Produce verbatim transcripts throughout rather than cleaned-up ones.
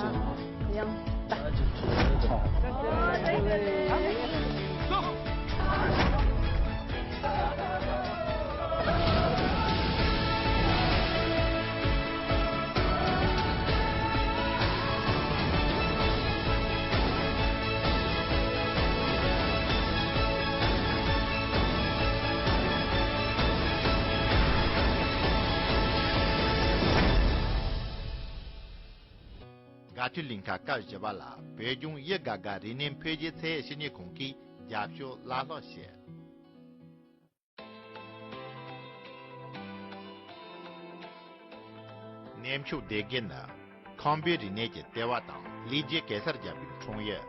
ཡང་ད། དགའ་སྤྲོའི་གླིང་ག་སྐབས་བཞི་པ་ལ་བོད་ལྗོངས་དབྱི་དགའ་དགའ་རིག་གནས་འཕེལ་རྒྱས་ཚད་ཡོད་ཞི་གནས་ཁང་གིས་རྒྱབ་སྐྱོར་བླ་ལྷག་བྱས། གནས་མཆོག་སྡེ་དགེ་ནི་ཁམས་པའི་རིག་གནས་ཀྱི་ལྟེ་བ་དང་ལེགས་སྐྱེས་གེ་སར་རྒྱལ་པོའི་འཁྲུངས་ཡུལ།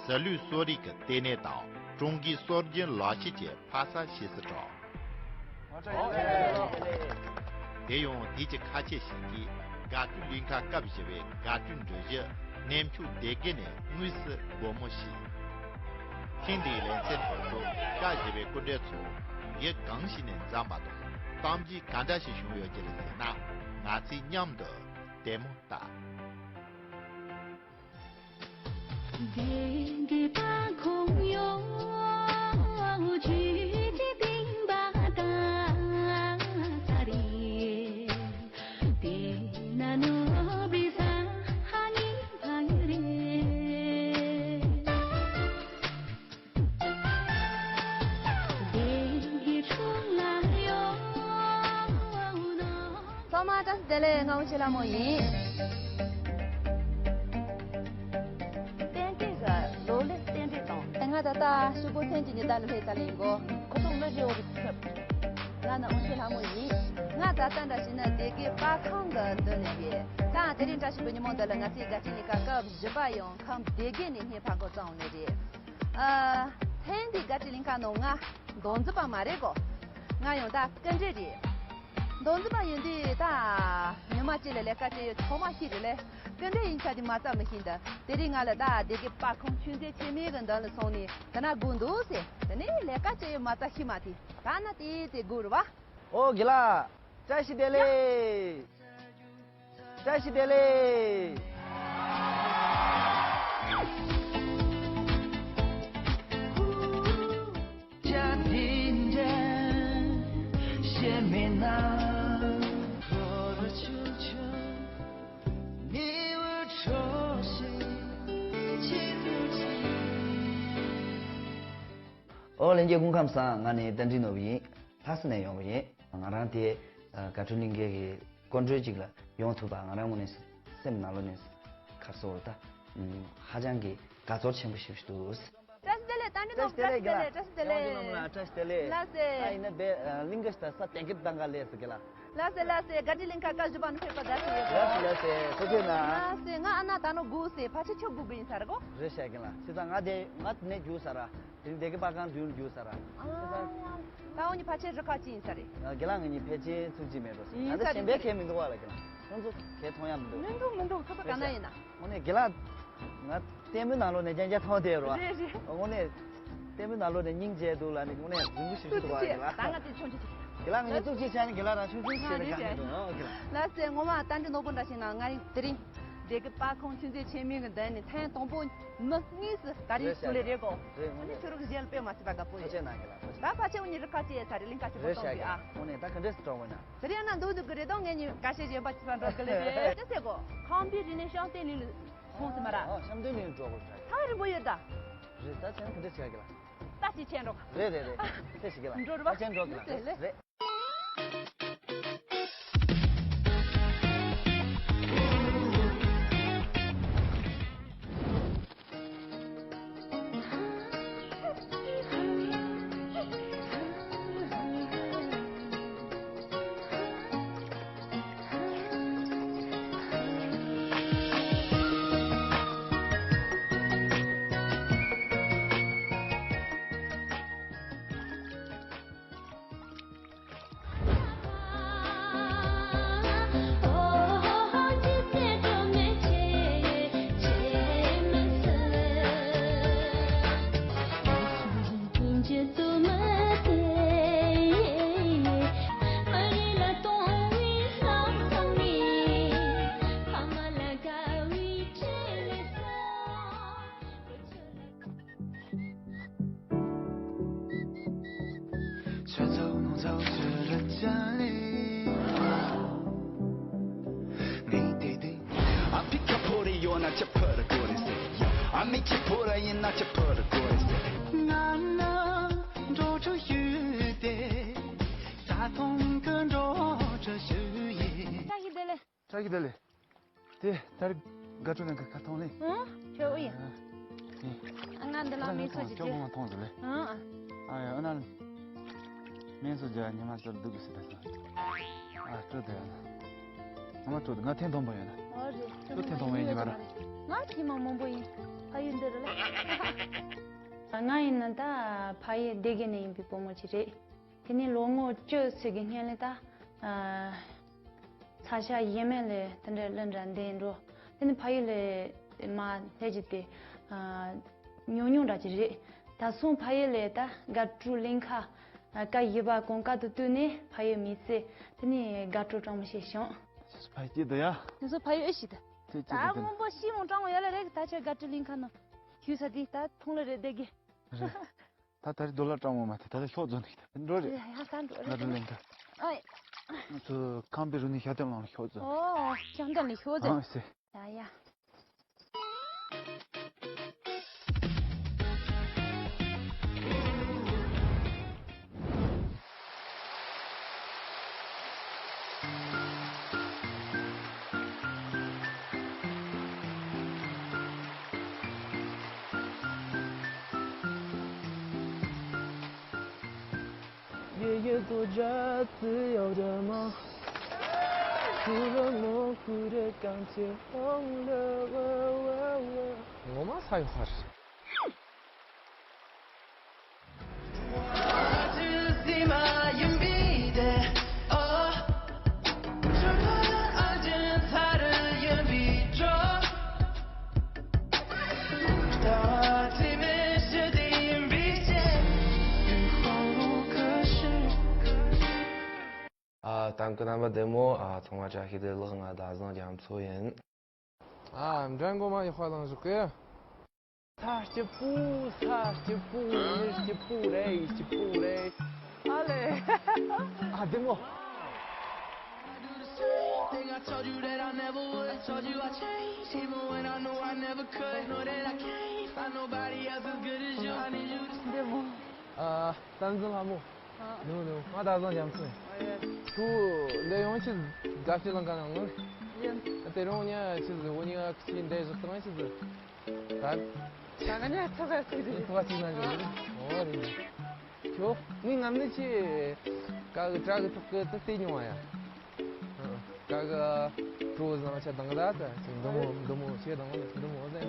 ཟི་ལིང་གསོ་རིག་གི་ལྟེ་གནས་དང་ཀྲུང་གོའི་སྲོལ་རྒྱུན་ལག་ཤེས་ཀྱི་ཕ་ས་ཞེས་སུ་གྲགས། དེ་ཡང་དུས་ཀྱི་ཁ་ཆད་ཞིག་གིས་དགའ་སྤྲོའི་གླིང་ག་སྐབས་བཞི་པའི་དགའ་སྤྲོའི་འགྲུལ་བཞུད་གནས་མཆོག་སྡེ་དགེ་ནས་དངོས་སུ་སྒོ་མོ་ཕྱེས། ཐེངས་འདིའི་ལེ་ཚན་ཁག་ཏུ་སྐབས་བཞི་པའི་སྐུ་མགྲོན་ཚོ་ཡུལ་གང་ཞིག་ནས་འཛོམས་པ་དང་གཏམ་རྒྱུད་ག་འདྲ་ཞིག་བྱུང་ཡོད་ཀྱི་རེད་ཟེར་ན། ང་ཚོས་མཉམ་དུ་ལྟད་མོ་ལྟ། སྡེ་དགེ་པ་ཁོང་ཡོང་ཇི་ཇི་པིང་པ་ད་ད་རེད། དེ་ན་ནོ་བི་ས་ཧ་ནི་ཕ་ཡུ་རེད། སྡེ་དགེ་ཁྲོམ་ལ་ཡོང་ནོ། ཚང་མ་བཀྲ་ཤིས་བདེ་ལེགས། ང་དབུ་ཆེ་ལྷ་མོ་ཡིན། རྟེན་འབྲེལ་ག་ལོ་ལེགས་རྟེན་འབྲེལ་དང་། ང་ད་ལྟ་ཕྱུག་པོ་མཚན་གྱི་ཉི་ཟླ་ལ་སླེབས་ཚར་ལེ་ཡིན་གོ། ཁོ་ཚོ་མི་རེ་འོ་རེ་ཁྱབ། ང་ནི་དབུ་ཆེ་ལྷ་མོ་ཡིན། ང་ད་ལྟ་འདྲ་ཞིག་ནི་སྡེ་དགེ་པར་ཁང་གི་མདུན་ནས་རེད། ད་དེ་རིང་བཀྲ་ཤིས་པའི་ཉིན་མོ་འདི་ལ་ང་ཚོའི་དགའ་སྤྲོའི་གླིང་ག་སྐབས་བཞི་པ་ཡང་ཁམས་སྡེ་དགེ་ནས་སྙན་ཕར་འགོ་བརྩམས་ནས་རེད། ཨ། ཐེངས་འདིའི་དགའ་སྤྲོའི་གླིང་ག་ནང་ང་མདོ་འཛིན་པ་མ་རེད་གོ། ང་ཡང་ད་སྐུ་མགྲོན་རེད། མདོ་འཛིན་པ་ཡིན་དུས་ད་ཉི་མ་གཅིག་ལ་ལས་ཀ་བྱེད་ཡོད་ཚང་མ་ཤེས་རེད་ལེ། སྐུ་མགྲོན་ཡིན་ཆ་དེ་མ་རྩ་མི་ཤེས་འདི། དེ་རིང་ང་ལ་ད་སྡེ་དགེ་པར་ཁང་ཆོས་མཛད་ཆེན་མོའི་གི་མདུན་ལ་སོང་ནས་ད་ན་སྒུག་འདུག་ཟེར། དེ་ནས་ལས་ཀ་བྱེད་ཡོད་མ་རྩ་ཤེས་མ་དེ་ད་ན་དེ་དེ་སྒུག་རེད་བ། ཨོ་དགེ་ལགས། བཀྲ་ཤིས་བདེ་ལེགས། བཀྲ་ཤིས་བདེ་ལེགས། ཨོ་ལྷན་རྒྱས་སྐུ་ཁམས་བཟང་། ང་ནི་རྟ་མགྲིན་ནོར་བུ་ཡིན། ལྷ་ས་ནས་ཡོང་བ་ཡིན། ང་རང་དེ་ཨ་དགའ་སྤྲོའི་གླིང་གའི་གི་སྐུ་མགྲོན་ཅིག་ལ་ཡོང་ཐུབ་པ་ང་རང་ངོས་ནས་སེམས་ནང་ལོགས་ནས་ཁ་སོར་ད་ཧ་ཅང་གི་དགའ་ཚོར་ཆེན་པོ་ཞིག་འདུག། བཀྲ་ཤིས་བདེ་ལེགས། རྟ་མགྲིན་ནོར་བུ། བཀྲ་ཤིས་བདེ་ལེགས། བཀྲ་ཤིས་བདེ་ལེགས། ལགས་སེ། ཨ་ཡིན་ན་བེ་གླིང་ག་ཤི་ད་ས་དེ་གི་དང་ག་ལས་སི་གི་ལ། ལགས་སེ་ལགས་སེ། དགའ་སྤྲོའི་གླིང་ག་སྐབས་བཞི་པ་ནས་ཕེབས་པ་དགའ་སེ་ཡོད། ལགས་སེ་ལགས་སེ། ཐུགས་རྗེ་གནང་། ལགས་སེ། ང་ཨ་ན་ད་ནོ་སྒུག་སེ་ཕལ་ཆེར་ཁྱོད་སྒུག་གི་ཡིན་ས་རེད་གོ། རེད་ཤག་གི་ལ། ཅི་ད་ང་དེ་ང་དེ་ནས་རྒྱུགས་ས་ར། དེ་རིང་སྡེ་དགེ་པར་ཁང་མདུན་རྒྱུགས་ས་ར། ཨ། ད་འོ་ནི་ཕལ་ཆེར་རི་ཁ་ཅི་ཡིན་ས་རེད། ཨ། དགེ་ལགས་ང་གཉིས་ཕལ་ཆེར་ཚུགས་ཀྱི་མེད་འགྲོ་ས། ཡིན་ང་ཚོ་ས་གཞན་པའི་རེད། གས་མི་འདུག་བ་ལ་གི་ལ། ཁོང་ཚོ་གས་མཐོང་ཡ་མི་འདུག། མི་འདུག་མི་འདུག། ཁོ་ཚོ་ག་ན་ཡིན་ན། དངོས་གནས་དགེ་ལགས། ང་ལྟད་མོའི་ནང་ལོགས་ནས་རྐྱང་རྐྱང་མཐོང་བསྡད་རོ། རེད་རེད། དངོས་གནས། ལྟད་མོའི་ནང་ལོགས་ནས་སྙིང་རྗེ་འདུག་ལ་ནི་དངོས་གནས་རྫུན་པོ་ཞིག་ཞིག་འདུག་བ་གི་ལ། ད་ང་དེ་ཆུང་ཆུང་ཆུང་། དགེ་ལགས་ང་གཉིས་ཐུགས་རྗེ་ཆེ་ནི་དགེ་ལགས་རང་ཆུང་ཆུང་ཞིག་ང་ནི་རེད་ག་རེད། ནི་འདུག་ཨོ་གི་ལ། ལགས་སེ། ངོ་མ་རྟ་མགྲིན་ནོར་བུ་འདྲ་ཞིག་ན་ང་ཡི་དེ་རིང་། སྡེ་དགེ་པར་ཁང་ཆུང་ཆུང་ཆེན་མོའི་གི་མདུན་ནས་ཐེངས་དང་པོ་མི་དངོས་སུ་ད་རེས་རེད་ཤག་ཞུ་ལེ་རེད་གོ། རེད་ངོ་ནི་ནས། ཁྱོད་རང་གཞན་ལ་དཔེ་མ་སྲིད་པ་དགའ་པོ་ཐུགས་རྗེ་ཡོད། གནང་གི་ལ་ཐུགས་རྗེ། ད་ཕལ་ཆེར་འུ་གཉིས་རི་ཁ་ཅི་ཡས་ས་རེད། གླིང་ཁ་ཅི་པོ་རེད་ཤག་གཏོང་གི་ཨ། ངོ་ནས་ད་ག་འདྲས་སུ་གྲོགས་འོ་ན། དེ་རིང་ཡང་ན་འདུག་འདུག་གི་རེད་དོ། ངེད་གཉིས་ག་ཤེད་གཞན་པ་ཅི་ས་འགྲོ་གི་ལེ་རེད་ཅེས་ཟེར་གོ། ཁམས་པའི་རིག་གནས་བཤམས་སྟོན་གླིང་ལ་ཁོང་སི་མ་ར། ཨ་བཤམས་སྟོན་གླིང་ལ་འགྲོ་དགོས་རེད། ཐག་རིང་པོ་ཡོད་ད། རེད་ད་ཆེན་ག་འདྲས་བྱས་གི་ལ། ད་ཅི་ཆེན་འགྲོ། རེད་རེད་རེད། ཐེ་ཞིག་གི་ལ། འགྲོ་རུ་བ། ད་ཆེན་འགྲོ་གི་ལ། རེད་རེད། རེད། ནི་དེ་དེ། ཨ་ཕི་ཁ་ཕོ་རེ་ཡོད་ན་ཆ་ཕོ་རེ་གོ་རེ་ཟེར་ཡ། ཨ་མི་ཁྱི་ཕོ་རེ་ཡིན་ན་ཆ་ཕོ་རེ་གོ་རེ་ཟེར། ང་ན་འགྲོ་ཆུ་ཞུ་དེ། ས་ཐོང་གི་འགྲོ་ཆུ་ཞུ་ཡི། བཀྲ་ཤིས་བདེ་ལེགས། བཀྲ་ཤིས་བདེ་ལེགས། དེ་ད་རེས་དགའ་སྤྲོ་ནང་གི་ཁ་ཐོང་ལེ། ཨང་། ཁྱོད་ཨུ་ཡིན། ཨ། ཨ། ང་འདི་ལ་སྨན་གསོ་ཅིག་ཁྱོད་བྱེད། ཁོང་ཐོང་ཟེར་ལེ། ཨང་། ཨ་ཡ། ཨ་ན་སྨན་གསོ་རྒྱག་ཉི་མ་ཙར་སྡུག་གི་སི་ད་སོང་། ཨ། སྤྲོ་དེ་ཡ་ན། ང་མ་སྤྲོ་དེ། ང་ཐེན་ཐོང་པ་ཡོད་ན། ཨོ་རེད། ཁྱོད་ཐེན་ཐོང་པ་ཡིན་གྱི་མ་རེད། ང་ཁྱི་མ་མང་པོ་ཡིན། ཕ་ཡུལ་འདི་རུ་ལ། ང་ཡིན་ན་ད་ཕ་ཡུལ་སྡེ་དགེ་ནས་ཡིན་པའི་བུ་མོ་ཅིག་རེད། དེ་ནས་ལོ་ངོ་བཅུ་ཙམ་གྱི་སྔོན་ལ་ད། ཨ། ས་ཆ་གཞན་མ་ལ་དེ་འདྲ་གླིང་འདྲ་འདིར་འགྲོ། དེ་ནས་ཕ་ཡུལ་ལ་མར་སླེབས་རྒྱུ་དེ། ཨ། ཉུང་ཉུང་འདྲ་ཅིག་རེད། ད་སོང་ཕ་ཡུལ་ལ་ད་དགའ་སྤྲོའི་གླིང་ག། ཨ། སྐབས་བཞི་པ་གོང་དཀར་དུ་བཏུད་ནས་ཕ་ཡུལ་མི་ཚེ་དེ་ནས་དགའ་སྤྲོ་སྤྲང་མོ་ཞིག་བྱུང་། ཕ་ཡུལ་སྐྱིད་དོ་ཡ། ང་ཚོ་ཕ་ཡུལ་ཨེ་ཤི་ད། ཁྱེད་ད་སྐྱིད་དོ་དེ་ན། སྔོན་པོ་ཤི་མོ་སྤྲང་མོ་ཡོད་ལ་རེད། ད་ཆ་དགའ་སྤྲོའི་གླིང་ག་ནང་ཁྱུ་ས་དེ་ད་ཐོང་ལ་རེད་བསྡད་གི། རེད། ད་ད་རེས་རྡོ་ལ་སྤྲང་མོ་མ་དེ་ད་ལ་ཤོག་རྫོན་ནས་ད་འགྲོ་རེད། ཡ་ཡ་ད་འགྲོ་རེད། ང་ཚོ་ལེན་ད། ཨ་ཡ། ང་ཚོ་ཁང་པའི་རུ་ནས་ཤ་སྟོན་ལང་ལ་ཤོག་རྫོན། ཨོ། ཤ་སྟོན་ལ་ཤོག་རྫོན། ཨ་ཟེ། ཡ་ཡ། ངོ་མ་ས་ཡོད་ས་རེད། ཨ། ལྟ་མཁན་རྣམ་པ་བདེ་མོ། ཨ། ཚང་མ་བཀྲ་ཤིས་བདེ་ལེགས། ང་ཟླ་བཟང་རྒྱ་མཚོ་ཡིན། ཨ། འགྲན་མགོ་མ་ཡག་པ་ལངས་བཞག་གི། ས་སྐྱིད་པོ། ས་སྐྱིད་པོ། མི་སྐྱིད་པོ་རེད། སྐྱིད་པོ་རེད། ཨ་ལེ། ཨ། བདེ་མོ། བདེ་མོ། ཨ། བསྟན་འཛིན་ལྷ་མོ། ཨ། ནུ་ནུ། ང་ཟླ་བཟང་རྒྱ་མཚོ་ཡིན། ཨ་ཡ། ཁྱོད་འདིར་ཡོང་ཆེད་དགའ་སྤྲོ་ལང་ག་ནང་ནུ། ཡིན། དེ་རིང་ཉ་ཆེད་འུ་གཉིས་ཀ་ཁྱིམ་འདིར་བཞག་སྟངས་ཆེད། ད། ད་ང་ཉ་ཐོག་ག་ཚིག་རེད། ཐོག་ག་ཚིག་ན་འཇོག་རེད། ཨོ་རེད། ཁྱོད་ངའི་ངམ་ནི་ཆེ། ཀ་གི་བྲག་གི་ཐོག་གི་དེ་བལྟས་མྱོང་བ་ཡ། ཀ་གི་གྲོ་བཟང་ཆ་དང་ག་ད་ད་འདི་མོ་འདི་མོ་ཆེ་དང་འདི་མོ་ཟེར།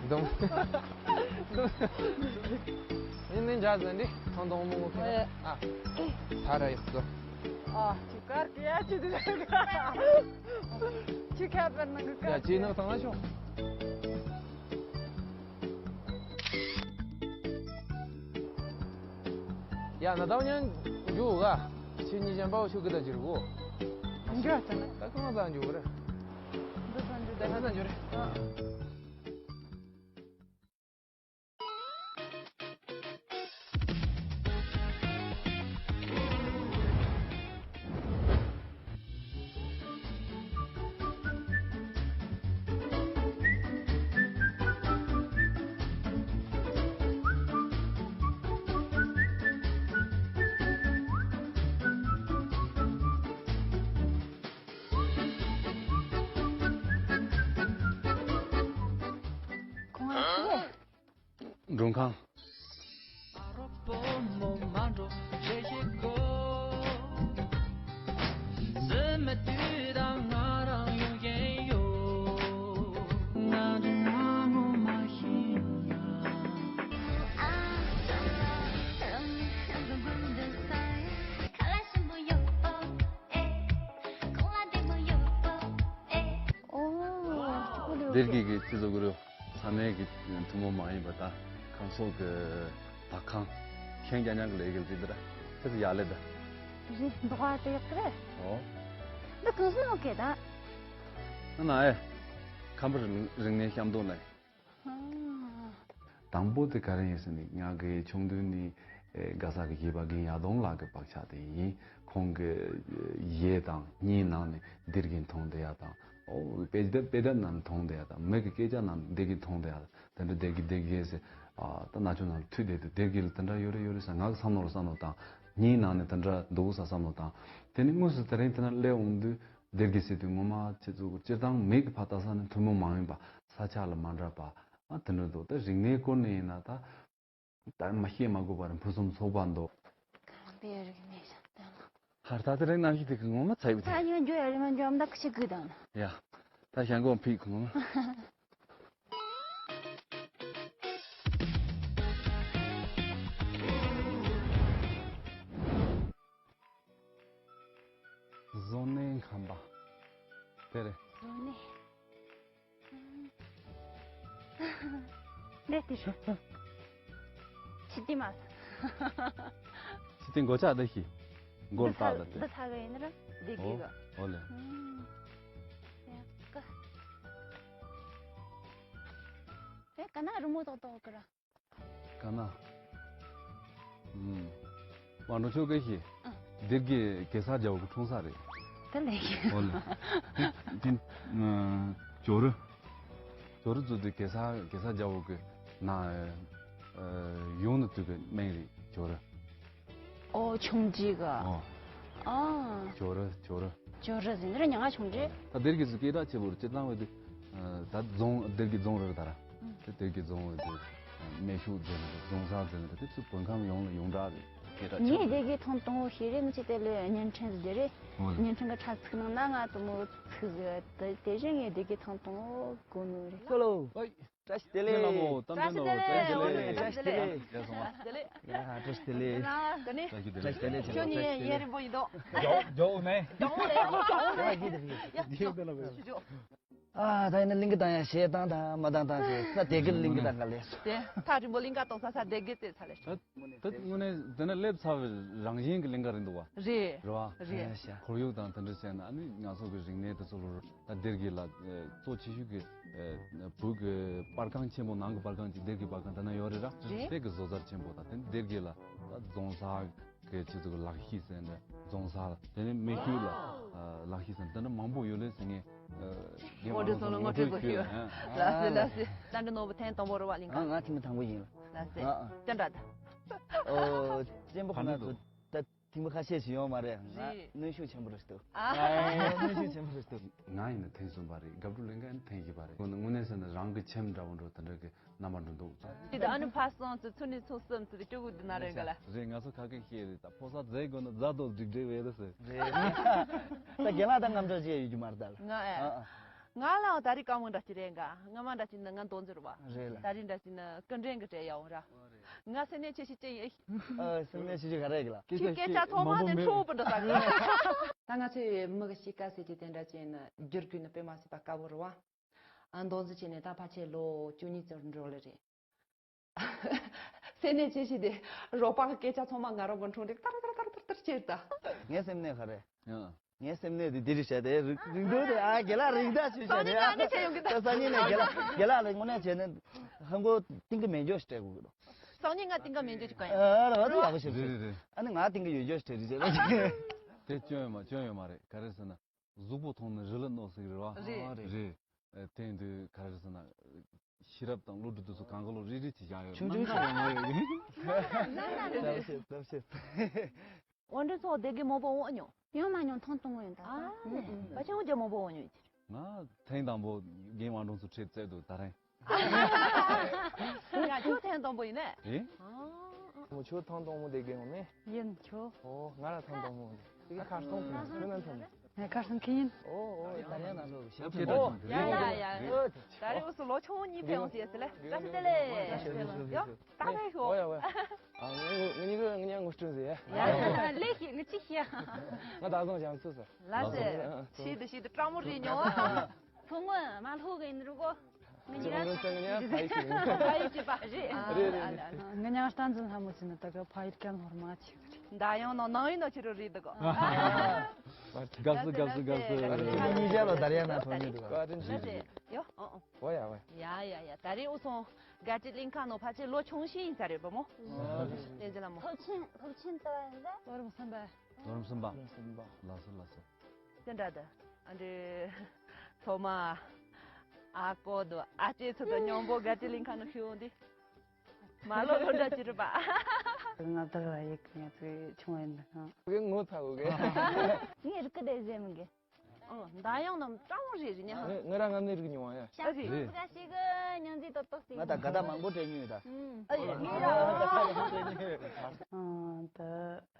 འདི་མོ། ཡིན་ནི་འདྲ་ཟེར་འདི་ཐང་དང་མོ་མོ་ཁེ། ཨ། ཨ། ས་ར་ཡག་སོ། ཨ། ཁྱི་དཀར་གི་ཡ་ཁྱི་དེ་ཁྱི་ཁ་པར་ནང་གི་ཡ་དཀར་ཁྱི་ནང་ཐང་ན་ཆོག་ཡ་ན་ད་ཉན་འཇུ་ག་ཁྱི་གཉིས་གཞན་པ་འུ་ཆུ་གི་ད་འཇིར་གོ། འཇུ་ཨ་ཙ་ན། ད་གང་ཟ་འཇུ་གི་རེད། འདི་ཟ་འཇུ་ད། འདི་ཟ་འཇུ་རེད། ཨ། ཁོང་ཨ་ཁུ་རེད། མགྲོན་ཁང་། ཨོ། སྐྱིད་པོ་ལོས། སྡེ་དགེ་གི་ཚེ་བཟོ་གི་རུ། ས་གནས་ཀྱི་ཐུན་མོང་མ་ཡིན་པ་དང་ཁམས་གསུམ་གྱི་ད་ཁང་ཁྱེད་རྒྱ་ཉག་གི་ལས་ཀྱི་རྩིས་འདིར་ཚེ་ཚེ་ཡག་ལེ་ད། རེད། འདུག་པ་དེ་ཡག་གི་རེད། ཨོ། འདི་གང་སོང་ནོ་གེ་ད། ཨ་ན་ཨེ། ཁམས་པ་རིག་གནས་བཤམས་སྟོན་ལས། ཨ། དང་པོ་དེ་ག་རེ་ཡིན་ཟེར་ནས་ང་གི་ཆུང་དུས་ནས་ དགའ་ས་གི་གཞས་པ་རྒན་ཡར་ལྡོང་ལགས་ཀྱི་བག་ཆགས་དེ་ཡིན། ཁོང་གི་གཞས་དང་སྙན་ནང་ནས་སྡེར་ཁའི་མཐོང་བསྡད་ཡ་དང་། ཨོ་དཔེ་དེབ་དཔེ་དེབ་ནང་མཐོང་བསྡད་ཡ་དང་། མི་གི་སྐད་ཆ་ནང་སྡེར་ཁའི་མཐོང་བསྡད་ཡ་དང་། དེ་འདྲ་སྡེར་ཁའི་སྡེར་ཁའི་ཟེར། ཨ་ད་ན་ཆུང་ནང་ལ་ཐུག་བསྡད་དུས་སྡེར་ཁའི་ལ་དེ་འདྲ་ཡོད་རེད་ཡོད་རེད་ཟེར། ང་གི་བསམ་བློ་ལ་བསམ་བློ་བཏང་། སྙན་ནང་ནས་དེ་འདྲ་འདུག་ས་བསམ་བློ་བཏང་། དེ་ནས་དངོས་སུ་དེ་རིང་དེ་ན་སླེབས་འོང་དུས། སྡེར་ཁའི་ཟེར་དུས་ངོ་མ་ཁྱེད་ཚོ་སྤྱིར་བཏང་མི་གི་ཕར་ལྟ་ས་ནས་ཐུན་མོང་མ་ཡིན་པ། ས་ཆ་ལ་མ་འདྲ་བ། ཨ་དེ་འདྲ་འདུག་ད་རིག་གནས་སྐོར་ནས་ཡིན་ན་ད། ད་མ་བཤད་མ་དགོས་པ་རེད། ཕུན་སུམ་ཚོགས་པ་འདུག་དེ་རིག་གནས་ཤ་སྟག་ལ། ཧར་ད་དེ་རིང་གནམ་གཤིས་དེ་གི་ངོ་མ་ཚ་ཡོད་ད་དེ། ཡང་འགྱོ་ཡ་རེད་མ་འགྱོ་ཨམ་ད་ཁི་ཆི་གི་དང་ན། ཡ། ད་ཞང་གོང་ཕིག་ངོ་མ། བཟོ་ནས་ཁམས་པ། དེ་རེད། བཟོ་ནས། འདི་དེ་ཤོ། ཕྱི་དེ་མ། ཕྱི་དེ་མགོ་ལྕགས་འདི་ཤི། མགོ་ལ་བཏགས་ད་དེ། འདི་ཚ་གི་ཡིན་ན་ར་འདི་གི་གི། ཨོ་ལེ། ཡ་ཀ། ཨེ་ཀ་ན་རི་མོ་ཏོག་ཏོག་གི་ར། ཀ་ན། ཨུམ། མ་འགྲོ་ཆོག་གི་ཤི། ཨ། སྡེར་ཁའི་གེ་སར་རྒྱལ་པོ་གི་འཁྲུངས་ས་རེད། དེ་ལས་ཤི། ཨོ་ལེ། དེ། ཨ། ཇོ་རུ། ཇོ་རུ་ཚོ་དེ་གེ་སར་གེ་སར་རྒྱལ་པོ་གི་ན། ཨ། ཡུམ་ནི་དུས་ཀྱི་སྨན་རེད་ཇོ་རུ། ཨོ་ཆུང་འདྲིས་ག་ཨོ། ཨ། ཇོ་རུ་ཇོ་རུ། ཇོ་རུ་ཟེར་ནི་ར་ཉང་ང་ཆུང་འདྲིས། ད་སྡེར་ཁའི་ཚོ་སྐད་གྲགས་ཆེ་བོ་རེད། སྤྱིར་བཏང་བས་དེ། ད་རྫོང་སྡེར་ཁའི་རྫོང་རེད་ད་ར། དེ་སྡེར་ཁའི་རྫོང་བས་དེ། སྨན་ཤུགས་ཟེར་ནི་རྫོང་གསར་ཟེར་ནི་དེ་ཚོ་བོད་ཁམས་ཡོངས་ལ་ཡོངས་གྲགས་རེད། སྐད་གྲགས་ཆེ་ངས་བོ་སྡེར་ཁའི་ཐང་དང་པོ་ཤེས་རེད། ང་ཆེ་དེ་ལས་བརྙན་འཕྲིན་ཟེར་རེད། ཨོ་ལེ། བརྙན་འཕྲིན་གི་དྲ་ཚིགས་ནང་ན་ང་དུ་མོ་ཚིག་ཟེར་དེ་དེ་བཞིན་ངས་སྡེར་ཁའི་ཐང་དང་པོ་གོ་ནོ་རེད། ཧེ་ལོ། བཀྲ་ཤིས་བདེ་ལེགས། བཀྲ་ཤིས་བདེ་ལེགས། བཀྲ་ཤིས་བདེ་ལེགས། བཀྲ་ཤིས་བདེ་ལེགས། ཡ་བཀྲ་ཤིས་བདེ་ལེགས། ད་ནི། བཀྲ་ཤིས་བདེ་ལེགས། ཁྱོད་གཉིས་ཡ་ཡ་རིང་པོ་ཡིན་དོ། ཇོ་ཇོ་མེ། ཇོ་མེ། ཇོ་མེ། ཡ། ཨ་ད་ཡིན་ན་གླིང་ག་བཏང་ཡ་གཞས་བཏང་དང་མ་བཏང་བཏང་ཟེར་ས་དེ་གི་གླིང་ག་བཏང་ག་ལས་སོ། དེ་ཐག་རིང་པོ་གླིང་ག་གཏོང་ས་ས་དེ་གི་རྩེ་ཚ་ལས་སོ། ད་དངོས་གནས་དེ་ན་སླེབས་ཚར་བའི་རང་བཞིན་གྱི་གླིང་ག་རེད་འདུག་བ། རེད། རེད་བ། རེད། ཁོར་ཡུག་དང་དེ་འདྲ་བྱས་ན་ཨ་ནི་ང་ཚོ་གི་རིག་གནས་དེ་ཚོ་ལོ། ད་སྡེར་ཁའི་ལ། གཙོ་ཆེ་ཤོས་ཀྱི། བོད་ཀྱི་པར་ཁང་ཆེན་པོ་ནང་གི་པར་ཁང་གཅིག་སྡེར་ཁའི་པར་ཁང་དེ་ན་ཡོད་རེད་ར། རེད། དེ་གི་བཟོ་རྩལ་ཆེན་པོ་དང་དེ་ནི་སྡེར་ཁའི་ལ་ད་རྫོང་གསར་གྱི་ཆེད་དུ་གི་ལག་ཤེས་ཟེར་འདྲ་རྫོང་གསར་དེ་ནི་སྨན་ཤུགས་ལ་ལག་ཤེས་ཟེར་འདྲ་འདི་འདྲ་མང་པོ་ཡོད་རེད་ཟེར་ངས། ངོ་སྤྲོད་སོང་ལ་ངོ་སྤྲོད་དགོས་ཞུས། ལགས་སེ་ལགས་སེ། ད་འདི་ནོར་བུ་ཐེངས་དང་པོ་རེད་བ་གླིང་ག་ང་ཐེངས་མ་དང་པོ་ཡིན། ལགས་སེ། ཨ་ཨ། དེ་འདྲ་ད། ཨོ་གཅེན་པོ་ཁོ་ན་ཚོ་ད། ཐེངས་མ་ཁ་ཤས་ཤིག་ཡོད་མ་རེད། ང་རེད། གནོན་ཤུགས་ཆེན་པོ་རེད་འདུག་ཨ། གནོན་ཤུགས་ཆེན་པོ་རེད་འདུག་ང་ཡིན་ན་ཐེངས་གསུམ་པ་རེད། སྐབས་དྲུག་གླིང་ག་ཡིན་ན་ཐེངས་བཞི་པ་རེད། དངོས་གནས་ཟེར་ན་རང་གི་ཁྱིམ་འདྲ་བོ་འགྲོ་དེ་འདྲ་གི་རྣམ་པ་འགྲོ་འདུག་དེ་ད་ཨ་ནི་ཕར་སོང་ཚེ་ཚུར་ནས་ཚུར་སོང་ཚེ་སྤྲུལ་སྐུ་འདི་ན་རེད་ག་ལ། རེད། ང་ཚོ་ཁ་སྐད་བཤད་རེད། ད་ཕོ་གསར་མཛེས་དགོས་ན་རྫ་རྡོ་སྒྲིག་འདྲེ་བས་རེད་ཟེར། རེད། ད་རྒན་ལགས་ད་རྔམ་སྐྲག་ཅི་ཡ་ཡོད་རྒྱུ་མ་རེད་ད་ལ། ང་ཨེ། ཨ་ཨ། ང་ལའང་ད་རེས་དཀའ་མོ་འདྲ་ཅིག་རེད་ག་སྔ་མ་འདྲ་ཅིག་ན་ང་མདོ་འཛིན་པ། རེད་ལ། ད་རེས་འདྲ་ཅིག་ན་སྐུ་མགྲོན་གྱི་གྲས་ཡག་པོ་ར། ང་སེམས་ནད་ཆེ་ཤོས་ཅི་ཡིན། ཨ་སེམས་ནད་ཆེ་ཤོས་ག་རེ་ཡིན་ལ། ཁྱོད་སྐད་ཆ་ཚང་མ་ནས་འཕྲོ་བུ་འདྲ་ཟ་གི། ད་ང་ཚོའི་མི་གི་གཤིས་ཀ་ཟེར་གྱི་དེ་འདྲ་ཅིག་ཡིན་ན་བསྒྱུར་དགོས་ན་དཔེ་མ་སྲིད་པ་དཀའ་པོ་རེད་བ། ཨ་མདོ་འཛིན་བྱས་ནས་ད་ཕལ་ཆེར་ལོ་བཅུ་གཉིས་ཙམ་འགྲོ་ལེ་རེད། སེམས་ནད་ཆེ་ཤོས་དེ་རོགས་པ་གི་སྐད་ཆ་ཚང་མ་ང་རང་གི་འཕྲོ་འདྲེ་ཏར་ཏར་ཏར་ཏར་ཏར་བྱས་ད། ངའི་སེམས་ནད་ག་རེ། ཡང་། ངའི་སེམས་ནད་དེ་འདི་རེད་བཤད་དེ་རིང་རིང་འདུག་དེ། ཨ་རྒན་ལགས་རིང་ད་ཞུས་བཤད་དེ། སང་ཉིན་ཨ་ནས་བཤད་ཡོང་གི་ད། ད་སང་ཉིན་ནས་རྒན་ལགས་རྒན་ལགས་ལ་དངོས་གནས་བྱས་ན་ཧང་གོ་ཏིང་གི་མེ་འཇོག་ཞིག་སྤྲད་དགོས་ཀྱི་འདུག་སང་ཉིན་ང་ཏིང་གི་མེ་འཇོག་ཅིག་གོན་ཡ། ཨ་ར་བ་དེ་ཡག་པོ་ཞིག་རེད། རེད་རེད། ཨ་ནི་ང་ཏིང་གི་ཡོད་འཇོག་ཞིག་སྤྲད་རེད་བྱས་ན། དེ་སྐྱོན་ཡོད་མ་སྐྱོན་ཡོད་མ་རེད། ག་རེ་ཟེར་ན། གཟུགས་པོ་མཐོང་ན་རི་ལ་གནོད་སྲིད་རེད་བ། རེད། རེད། ཨ་དེ་དུས་ག་རེ་ཟེར་ན། ཤེས་རབ་དང་བློ་གྲོས་དེ་ཚོ་གང་ག་ལོ་རིལ་རིལ་གྱིས་བཞག་ཡོད། ཆུང་ཆུང་ཞིག་ཡོད་མ་རེད། ལ་ལ་ལ་ལ། ལབ་ཤེས་ལབ་ཤེས། དབང་སྒྲོན་ཚོ་སྡེ་དགེ་མང་པོ་འོང་མྱོང་། ཡོང་མ་མྱོང་། ཐེངས་དང་པོ་ཡིན་ད། ཨ་ནི་ཕལ་ཆེར་འོང་རྒྱུ་མང་པོ་འོང་མྱོང་ཡིན། ང་ཐེངས་དང་པོ་རྒན་དབང་སྒྲོན་ཚོ་ཁྲིད་བཙལ་འདུག་ད་རེས། ཡ་ཁྱོད་ཐེངས་དང་པོ་ཡིན་ནས། ཨེ། ཨ། མོ་ཁྱོད་ཐེངས་དང་པོ་སྡེ་དགེ་ཡོང་ནས། ཡིན་ཁྱོད། ཨོ་ང་ར་ཐེངས་དང་པོ་ཡིན། དེ་ག་ཁར་སང་ཐོན་ཁྱོད་ན་ཐོན། ངས་ཁར་སང་ཁྱེད་ཡིན། ཨོ་ཨོ་ད་ཡ་ན་ལོ་ཞབས་ཕྱི། ཨོ་ཡ་ཡ་ཡ། ད་རེས་འུ་སུ་ལོ་ཆུང་གཉིས་ཕེབས་འོང་ཟེར་ཟེར་ལེ། བཀྲ་ཤིས་བདེ་ལེགས། ཡོ་ད་ཕེབས་ཤོག་ཨོ་ཡ་ཨོ་ཡ། ཨ་ངས་ངས་ངས་ངས་ངོ་སྤྲོད་ཟེར་ཡ། ལེགས་ཤིག་ངས་ཅི་ཤེས། ང་ད་བཟང་བྱང་སུ་ཟེར། ལ་ཟེར། ཤིད་ཤིད་དྲང་མོ་རེད་ཉོ། ཚོང་ངོ་མ་ལྷུག་གི་ཡིན་རུ་གོ། ང་ཉི་མ་ང་ཚོ་ང་ཉི་མ་ཕ་ཡུལ་ཅིག་ཡིན། ཕ་ཡུལ་གཅིག་པ་རེད། རེད་རེད་རེད། ང་ཉང་སྟན་འཛིན་ལྷ་མོ་ཅིག་ནི་ད་ག་ཕ་ཡུལ་ཀན་ཧོར་མ་ཆེ་གི་རེད། ད་ཡང་ནང་ནང་ཡིན་ནོ་ཆེ་རུ་རེད་ད་གོ། དགའ་བསུ་དགའ་བསུ་དགའ་བསུ། ཨ་ནི་ཉིན་ཞག་ལ་དར་ཡ་ན་ཐོན་ནི་འདུག་ག། བཀའ་དྲིན་ཆེ། ཡོ། ཨོ་ཨོ། འོ་ཡ་འོ་ཡ། ཡ་ཡ་ཡ། ད་རེས་འུ་ཚོ་ག་ཏི་གླིང་ཁ་ནང་ཕལ་ཆེར་ལོ་ཆུང་ཤོས་ཡིན་ས་རེད་པ་མོ། བསྟན་འཛིན་ལ་མོ། སློབ་ཆེན་སློབ་ཆེན་ལྟ་བ་ཡིན་ད། ལོ་རིམ་གསུམ་པ། ལོ་རིམ་གསུམ་པ། ལོ་རིམ་གསུམ་པ། ལགས་སོ་ལགས་སོ། དེ་འདྲ་ད། ཨ་འདྲེ། ཐོག་མ། ཨ་ཀོ་དང་ཨ་ཅེ་ཚོ་དང་མཉམ་པོ་ག་ཏི་གླིང་ཁ་ནང་ཤི་འོང་དེ། མ་ལོ་ལོ་འདྲ་ཅི་རེད་པ། ང་དག་ལ་ཡིག་ང་ཚོའི་ཆུང་བའི་འདི་ཁང་། ངའི་ངོ་ཚ་བོ་གི། ངའི་རིག་གི་དེ་ཟེར་མི་གི། ཨང་། མདའ་ཡང་ནམ་སྤྲང་བོ་རེད་རེད་ཉ། ངའི་ངའི་རང་ངམ་ནས་རིག་མྱོང་བ་ཡ། ཤ་ཨ་རེད། ཁ་ཤི་གི་ཉོན་ཟི་ཏོག་ཏོག་སི། ང་ད་ག་ད་མང་པོ་སྤྲད་མྱོང་ཡོད་ད། ཨ་ཡོད་ངའི་རང་། ཨང་། ད་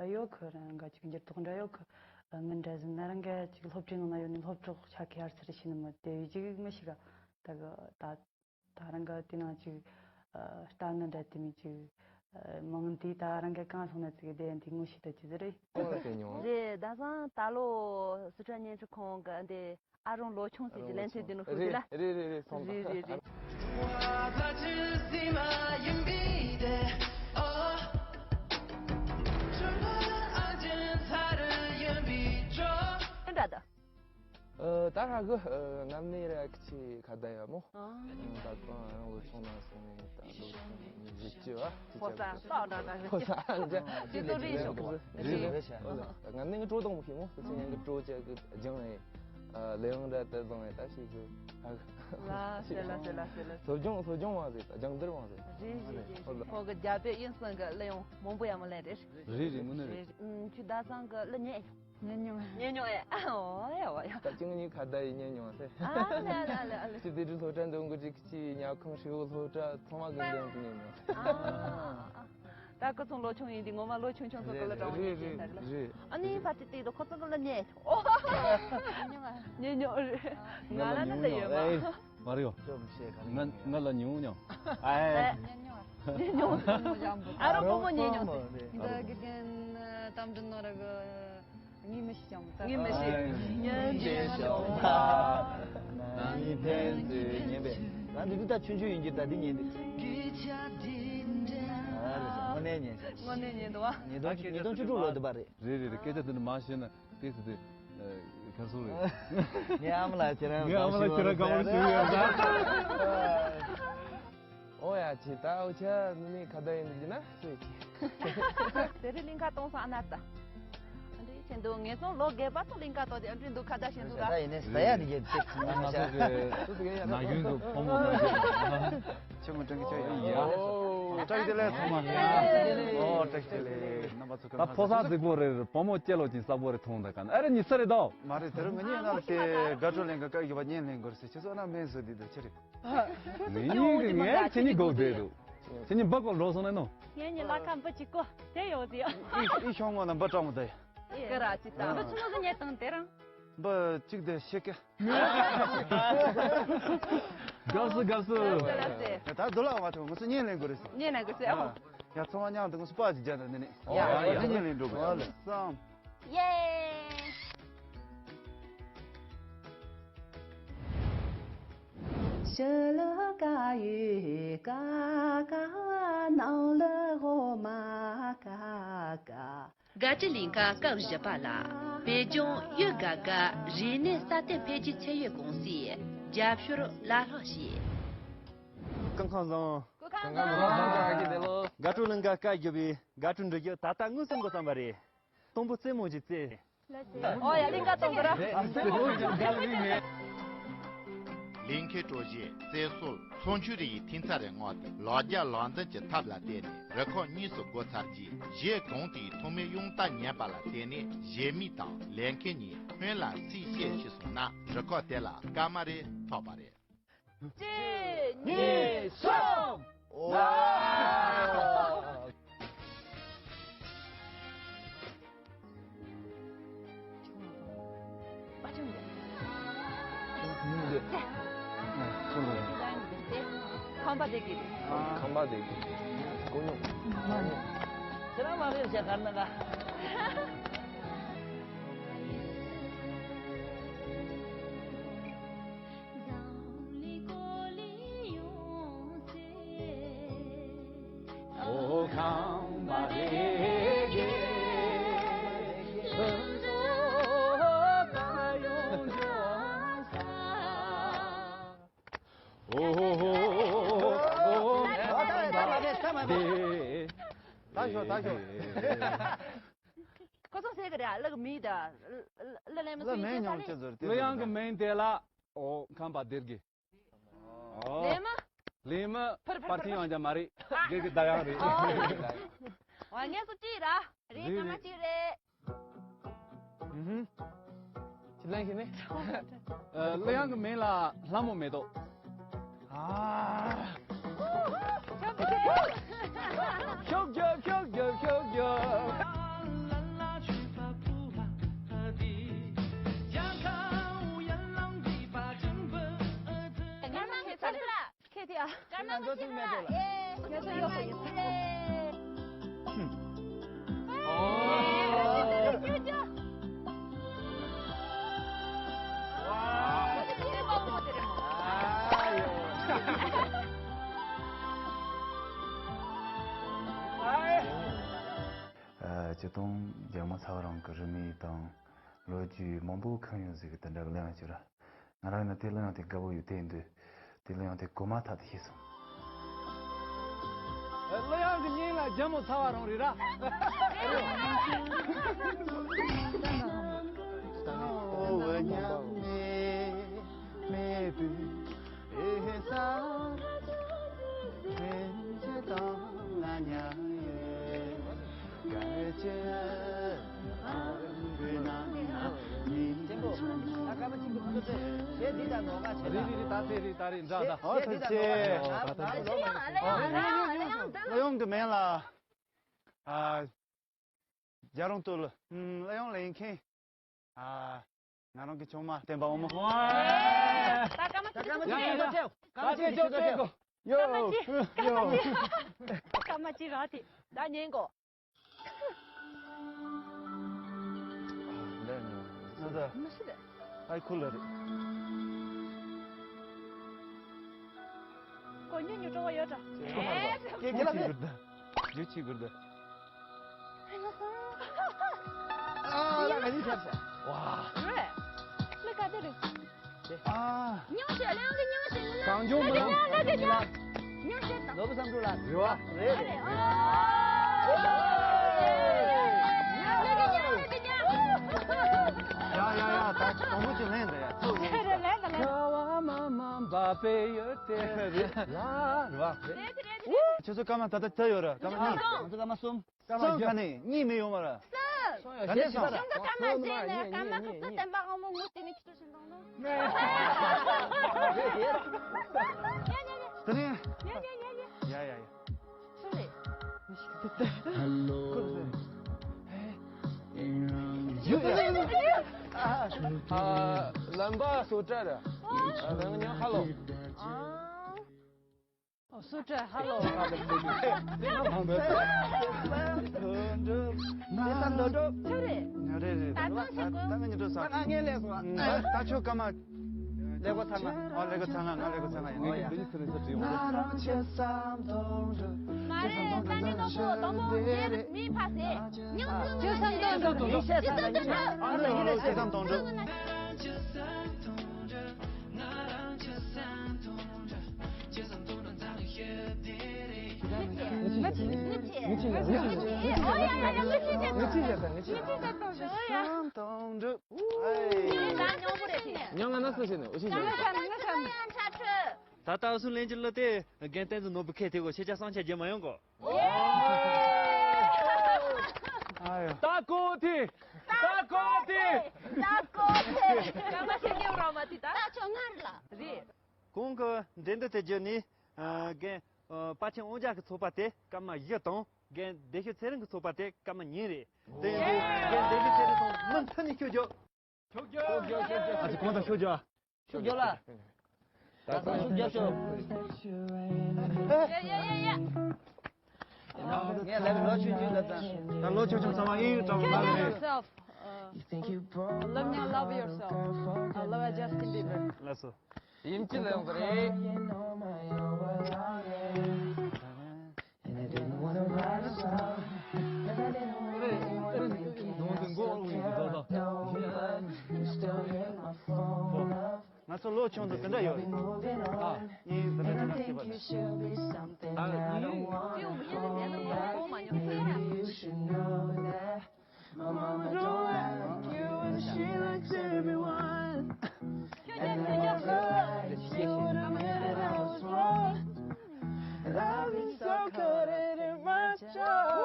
ཨ་ཡོད་ཁོ་རང་ག་ཅིག་འགྱུར་ལྡོག་འདྲ་ཡོད་ཁོ། ངི་འདྲ་ཟིན་ན་རང་ག་ཅིག་སློབ་གྲྭའི་ནང་ན་ཡོད་ནི་སློབ་གྲོགས་ཆ་ཁེ་ཧར་ཚར་ཤི་ནི་མོ་དེ་ཡོད་ཅིག་མི་ཤི་ག་ད་གི་ད། ད་རང་ག་དེ་ནང་ཅིག་ཨ་ལྟ་ན་འདྲ་དེ་མི་ཅིག་ཨ་མང་དེ་ད་རང་ག་གང་སོང་ན་ཅིག་དེ་ཡང་དེ་ངོ་ཤེས་ད་ཅི་ཟེར་རེད། ཨོ་ཟེར་མྱོང་། རེད། ད་སང་ད་ལོ་སི་ཁྲོན་བརྙན་འཕྲིན་ཁང་གི་འདི་ཨ་རོང་ལོ་ཆུང་ཟེར་གྱི་ལན་ཚེ་འདི་ནོ་ཧུ་ཟེར་ལ། རེད་རེད་རེད། སོང་། རེད་རེད་རེད། འདྲ་ད། ཨ་ད་ཧ་གི་ཨ་ངམ་ནས་ར་ཁི་ཆི་ཁ་བརྡ་ཡ་མོ། ཨ། ད་ཚང་རང་ལོ་ཆུང་ན་སོང་ནས་ད་ལོ་ཆུང་བཞི་བཅུ་བ། ཕོ་ས་སོགས་འདྲ་འདྲ་ཕོ་ས་འདྲ་ཅི་ཏུ་རིག་ཤོག་རེད་རེད་རེད། ང་ནི་ངའི་སྤྲོ་སྟངས་མི་ཤེས་མོ། ཁི་ཆི་ངའི་སྤྲོ་ཅག་གི་སྦྱང་ཨེ། ལས་ཡང་འདྲ་དེ་བཟང་ཨེ་ད་ཞིག་གི་ཧ་གི། ལ་སེ་ལ་སེ་ལ་སེ་ལ། སློབ་སྦྱོང་སློབ་སྦྱོང་མ་རེད། སྦྱང་བརྡར་མ་རེད། རེད་རེད་རེད། ཁོ་གི་རྒྱ་བོད་དབྱིན་གསུམ་གི་གླུ་ཡང་མང་པོ་ཡ་མོ་ལེན་རེད། རེད་རེད། དངོས་གནས་རེད། ཁྱོད་ད་སང་གི་གླུ་ཉན། ཉན་མྱོང་། ཉན་མྱོང་ཨེ། ཨ་འོ་ཡ་འོ་ཡ། ད་ཅི་ངའི་ཁ་བརྡ་ཡི་ཉན་མྱོང་ཟེར། ཨ་ལེ་ཨ་ལེ་ཨ་ལེ་ཨ་ལེ། ཅི་དེ་དུས་སློབ་གྲྭ་འདོན་དགོས་ཅིག་ཅི་ཉལ་ཁང་ཧྲིལ་བོ་སློབ་གྲྭ་ཚང་མ་གི་འདོན་དུ་ཉན་མྱོང་ཟེར། ཨ་ཨ། ད་ཁོ་ཚོ་ལོ་ཆུང་ཡིན་དུས་ངོ་མ་ལོ་ཆུང་ཆུང་ཚོ་གི་གླུ་དྲང་བོ་ཉན་གྱིན་ད་རེད་ལ། རེད། ཨ་ནི་ཕ་ཏི་ཏི་དུ་ཁོ་ཚོ་གི་གླུ་ཉན། ཨོ། ཉན་མྱོང་ཨ། ཉན་མྱོང་རེད། ང་ལ་ནི་གླུ་ཡོད་མ། མ་རེད་ཡོ། ཅོ་མི་ཤེས་ག་ང་ང་ལ་ཉུང་ཉུང་། ཨ་ཨེ། ཉན་མྱོང་། ཉན་མྱོང་། ཨ་རོ་བུ་མོ་ཉན་མྱོང་ཟེར། འདི་དགེ་རྒན་རྟ་མགྲིན་ནོར་གི་ངའི་མི་ཤེས་ཀྱང་ད། ངའི་མི་ཤེས། ཉན་ཉན་ཤོག་ད་ནི་ཕན་ཚུན་ཉན་པས། ང་འདི་དུས་ད་ཆུང་ཆུང་ཡིན་གྱི་ད་འདི་ཉན་འདི། ཨ་རེད། དངོས་གནས་ཉན་ཤག་དངོས་གནས་ཉན་འདུག་བ། ཉིས་སྟོང་བཅུ་དྲུག་ལོ་འདི་པ་རེད། རེད་རེད་རེད། སྐད་ཆ་འདི་འདྲ་མ་བཤད་ན། དེ་ཚོ་དེ། ཨ། གར་སོང་རེད། ངའི་ཨ་མ་ལགས་ཁྱེད་རང་ངའི་ཨ་མ་ལགས་ཁྱེད་རང་དགའ་པོ་ཞུ་ཡོད་ད། ཨོ་ཡ་ཁྱེད་ད་འུ་ཆ་ནི་ནི་ཁ་བརྡ་ཡིན་འདུག་ན་ཟེར། དེ་རིང་གླིང་ཁ་གཏོང་སོང་ཨ་ན་ད། ཨ་འདྲེ་ཁྱེད་འདུག་ངེད་ཚོ་ལོ་རྒས་པ་ཚོ་གླིང་ཁ་གཏོང་དེ་ཨ་འདྲེ་འདུག་ཁ་བརྡ་བྱེད་འདུག་ད། ད་ཡིན་ནས་ད་ཡ་ནི་ཡེ་ཚིག་ང་ཚོ་གི་ན་གཞོན་གི་ཕོ་མོ་ནང་གི་ཆེ་མོ་ཀྲང་གི་ཆོས་ཡིན་ཡ། ཀྲང་དེ་ལས་ཚང་མ། ཨོ་ཀྲང་དེ་ལས་རྣམ་པ་ཚོ་ད་ཕོ་གསར་རྫིག་པོ་རེད། བུ་མོ་སྐྱེ་ལོ་ཅན་གསར་པོ་རེད། མཐོང་ད་ག་ན་ཨ་རེ་ཉི་ས་རེད་དོ། མ་རེད། དེ་རིང་ང་གཉིས་ནང་གི་དགའ་སྤྲོ་ལེན་ག་བཀའ་བརྒྱུད་པ་བརྙན་ལེན་དགོས་རེད་ཟེར། ཁྱེད་ཚོ་ན་མེད་ཟེར་འདི་འདི་ཆི་རེད། ངས་ངས་ཁྱེད་གཉིས་སྒུག་བསྡད་འདུག་ཁྱེད་གཉིས་འབུ་སྐོར་འགྲོ་སོང་ན་ནོ། ངས་ནི་ལ་ཁ་འབུ་གཅིག་གོ་དེ་ཡོད་ཟེར། ཨི་ཤོང་ངོ་ན་འབུ་སྤྲང་མོ་དེ། ཀ་ར་ཅི་ད། འབུ་ཆུང་ངུ་ཟིག་ཉལ་དང་དེ་རང་། འབུ་གཅིག་དེ་ཤེས་ཀ། དགའ་བསུ་དགའ་བསུ། ད་དུ་ལ་བ་ཐོ་ང་ཚོ་བརྙན་ལེན་དགོས་རེད་ཟེར། བརྙན་ལེན་དགོས་ཟེར། ཨ། ཡ་ཚང་མ་མཉམ་དུ་ང་ཚོ་པ་ཅིག་རྒྱག་ན་ནི་ནི། ཡ་ཡ་ཡ། བརྙན་ལེན་འགྲོ་དགོས། བསམ། ཡེ། ཕྱི་ལ་ཀ་ཡོད་ཀ་ཀ། ནང་ལ་འོ་མ་ཀ་ཀ། ག་ཏི་གླིང་ཁ་སྐབས་བཞི་པ་ལ། བོད་ལྗོངས་ཡུལ་དགའ་དགའ་རིག་གནས་སྲ་བརྟན་འཕེལ་རྒྱས་ཚད་ཡོད་ཀུང་སིའི་རྒྱབ་སྐྱོར་ལ་སློག་བྱས། སྐུ་ཁམས་བཟང་། སྐུ་ཁམས་བཟང་། དགའ་སྤྲོ་གླིང་ག་བཀའ་བརྒྱུད་པའི་དགའ་སྤྲོའི་འགྲུལ་བཞུད་ད་ལྟ་དངོས་སུ་འགོ་བརྩམས་པ་རེད། དང་པོ་རྩེད་མོ་ཞིག་རྩེས། ཨོ་ཡ་གླིང་ག་གཏོང་གི་ར། གླིང་ཁའི་སྤྲོ་གཞས་རྩེད་སྲོལ་ཚོ་མཆོད་རིགས་ཡི་ཐོན་རྩ་རེ་བསྔོགས་ཏེ་ལོ་བརྒྱ་ལོ་འཛིན་གྱི་ཐབས་ལ་བརྟེན་ནས་རུ་ཁག་གཉིས་སུ་བགོས་ཚར་རྗེས་གཞས་གང་དེའི་ཐོག་མའི་དབྱངས་རྟ་ཉན་པ་ལ་བརྟེན་ནས་གཞས་མི་དང་ལས་མཁན་གཉིས་ཧོན་ལ་སུས་ཤེས་ཤེས་སོང་ན་རུ་ཁག་དེ་ལ་སྐར་མ་རེ་ཐོབ་པ་རེད། གཅིག་གཉིས། གསུམ། ཨོ། ཁམས་པ་དེ་གི། ཁམས་པ་དེ་གི། ཀུ་ཉུང་། ཁྱེད་རང་མ་ཕེབས་ཤག་གར་ན་ག་ཤོག་ད་ཤོག་ཁོ་ཚོ་ཟེར་གི་རེད། གླུ་གི་མིང་དང་གླུ་གླུ་ལེན་མི་གླུ་མིང་ཅི་ཟེར་ལ། གླུ་དབྱངས་ཀྱི་མིང་དེ་ལ་ཨོ་ཁམས་པ་སྡེ་དགེ། ལེན་མི། ལེན་མི་ཕར་ཕར་པར་ཐིང་ཡང་ཅང་མ་རེད། སྡེ་དགེ་ཟླ་དབྱངས་རེད། ཨོ་ངས་སུ་ཅི་ར་རེད། རེད་ཀ་མ་རེད། ཅི་རེད། ཨུ་ཧུམ། ཅི་ལན་ཞིག་ནི། ཨ། གླུ་དབྱངས་ཀྱི་མིང་ལ་ལྷ་མོ་མེ་ཏོག་ཨ། ཤོག་རྒྱོབ་ཤོག་རྒྱོབ་ཤོག་རྒྱོབ། ཁྱེད་དེ་ཨ། སྐར་མ་ང་ཚོ་ཚུར་མེད་འགྲོ་ལ། ཨེ། ང་ཚོ་ཡོད་པ་ཡིན། ཨོ། ཨེ། ཅོ་ཅོ། ཨ་ཡོ། ཨ། སྤྱིར་བཏང་རྒྱལ་མོ་ཚ་བ་རང་གི་རུ་མི་དང་ལོ་རྒྱུས་མང་པོ་ཁེངས་ཡོད་ཟིག་གི་དེ་འདྲ་གི་གླུ་དབྱངས་ཅིག་ར། ང་རང་ཡིན་ན་དེ་གླུ་དབྱངས་དེ་དགའ་པོ་ཡོད་དེ་ཡིན་དུས། དེ་གླུ་དབྱངས་དེ་གོ་མ་ཐག་ཏུ་ཤེས་སོང་། གླུ་དབྱངས་ཀྱི་མིང་ལ་རྒྱལ་མོ་ཚ་བ་རང་རེད་ར། རེད་རེད་རེད། ད་ཚེ་རེད། ད་རེད། འདྲ་ད། ཨོ་ཐུགས་རྗེ་ཆེ། གླུ་དབྱངས་ཀྱི་མིང་ལ། ཨ། རྒྱལ་རོང་སྟོད་ལ། ཨུམ། གླུ་དབྱངས་ལེན་མཁན། ཨ། ང་རང་གི་ཆུང་མ་བསྟན་པ་དབང་མོ། ད་སྐར་མ་གཅིག་ད་སྐར་མ་གཅིག་ཡ་ཡ་ཡ། ད་ཅེ་ཅོ་ཅེ་གོ། ཡོ། སྐར་མ་གཅིག་སྐར་མ་གཅིག་སྐར་མ་གཅིག་ར་དེ། ད་ཉན་གོ། ལས་ཉོ། ང་ད། མི་ཤི་ལ། ཨའི་ཁུ་ལ་རེད། གོ་ཉོ་ཉོ་སྤྲོ་བ་ཡོད་འདྲ། ཀེ་ཀེ་ལ་ཀེ། ཡོད་ཆི་གུར་ད། ཨ་ལ་ང་གཉིས་ཐབས་ཟ། ཝ། རེད། ལི་ཀ་དེ་རེད། ཨ། ཉུང་ཞིག་གླེང་གི་ཉུང་ཞིག་ལ། གང་བྱུང་མི་ལ་ལ་ལ་ལ་ཉུང་ཞིག་དང་། ནོར་བུ་བསམ་གྲུབ་ལ། རེད་བ། རེད་རེད། ཨ། ལ་ལ་ཉ་ལ་ལ་ཉ། ཡ་ཡ་ཡ། ད་དང་པོ་ཅིག་ལེན་ད་ཡ། ཚོ་རེད་རེད། ལེན་ད་ལེན། ཁ་བ་མ་མ་འབབ་པའི་ཡོད་དེ་རེད་ལ་རེད་བ། རེད་རེད་རེད། ཁྱོད་ཚོ་སྐར་མ་ད་ལྟ་ད་ཡོད་ར། སྐར་མ་གཉིས། ང་ཚོ་སྐར་མ་གསུམ། སང་ག་ནས་གཉིས་མི་ཡོང་བ་ར། ག་ནས་སང་། གཞུང་གི་སྐར་མ་བཞི་ནས་སྐར་མ་དགུ་ཏུ་བསྟན་པ་དབང་མོ་ངོ་དེ་ནས་ཁྱི་ཏུ་ཞིང་དང་ནོ། ཡ་ཡ་ཡ། དེ་ནས། ཡ་ཡ་ཡ་ཡ། ཡ་ཡ་ཡ། སུ་རེད། ཧེ། ཡུ་ཡ། ཨ། ལམ་པ་སོ་ཏྲ་ར། ཨ། ལམ་ཉོ་ཧ་ལོ། ཨ། ཨོ་སུ་ཏྲ་ཧ་ལོ། ཆུ་རེད། རེད་རེད། ད་ང་ཉི་ཁྲོ་ས། ད་ང་ངས་ལས་སོང་། ད་ཁྱོད་སྐར་མ། ལས་གོ་ཚང་མ། ཨ་ལས་གོ་ཚང་མ། ང་ལས་གོ་ཚང་མ་ཡིན། ཨོ་ཡ། མ་རེད། ས་ནི་ནོ་སོ་དོ་མོ་ཡེ་མི་ཕ་སེ། ཉུང་ཐུང་ཆུ་སམ་དོང་འགྲོ། མི་ཤེས་ས་ན་ཡིན། ཨ་ལས་ཡིན་ལས། ཆུ་སམ་དོང་འགྲོ། ད་ལྟ་ཨུ་སུ་ལེན་གྱི་ལོ་དེ་རྒན་བསྟན་འཛིན་ནོར་བུ་ཁས་ཐེག་གོ་ཁྱེད་ཅག་སང་ཆ་རྒྱུ་མ་ཡོང་གོ། ཨ་ཡོ། ད་ཀོ་ཐི། ད་ཀོ་ཐི། ད་ཀོ་ཐི། ད་མ་ཤེས་ཀྱི་རོ་མ་ཐི་ད། ད་ཆོ་ངར་ལ། རེད། གོང་གི་འགྲན་བསྡུར་དེ་བརྒྱུད་ནས་རྒན་དཔལ་ཆེན་དབང་རྒྱལ་གྱི་ཚོགས་པ་དེ་སྐར་མ་བཞི་དང་རྒན་བདེ་ཤོད་ཚེ་རིང་གི་ཚོགས་པ་དེ་སྐར་མ་གཉིས་རེད། དེ་ཡིན་དུས་རྒན་བདེ་ཤོད་ཚེ་རིང་དང་མུ་མཐུད་ནས་ཤོད་རྒྱུ། ཤོད་རྒྱུ། ཤོད་རྒྱུ། ཨ་ཙི་གོང་དུ་ཤོད་རྒྱུ། ཤོད་རྒྱུ་ལ། ད་ཚང་ཤོད་རྒྱུ་ཤོད། ཡ་ཡ་ཡ་ཡ། ངས་ལབ་ལོ་ཆུང་ཆུང་ལབ་ཙང་། ད་ལོ་ཆུང་ཆུང་ཚང་མ་ཨིན་ཀྲང་ལབ་རེད། Yourself. Uh, love me, love yourself. I love Justin Bieber. ལགས་སོ། དབྱིན་ཇི་ལ་ཡོང་གི་རེད། ང་ཚོ་ལོ། ཆུང་དུ་དེ་འདྲ་ཡོད་རེད། ཨ། ངས་དེ་འདྲ་དེ་འདྲ་བྱས་པ་རེད། ཨ། ངས། དེའུ་མི་ཉན་དེ་ལ་ངོ་གོ་མ་མྱོང་། My mama don't like you and she likes everyone. And I don't like you and I made it, I was wrong. And I've been so caught in my job.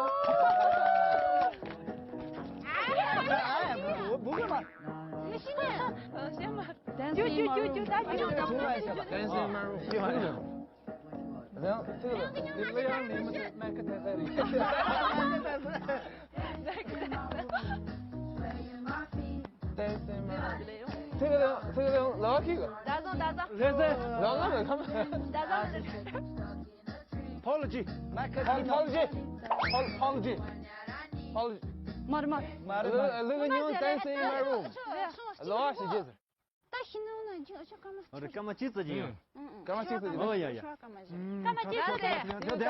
Dancing in my room. Apology. Apology. Apology. Apology. Maru, maru. Look at you dancing in my room. ད་ཤི་ནོ་ན་ཅི་ཨ་ཅོ་སྐར་མ། ཨོ་རེད། སྐར་མ་གཅིག་ཙམ་ཅིག་ཡོད། སྐར་མ་གཅིག་ཙམ་ཅིག་ཨོ་ཡ་ཡ། སྐར་མ་གཅིག་ཙམ་རེད། ད་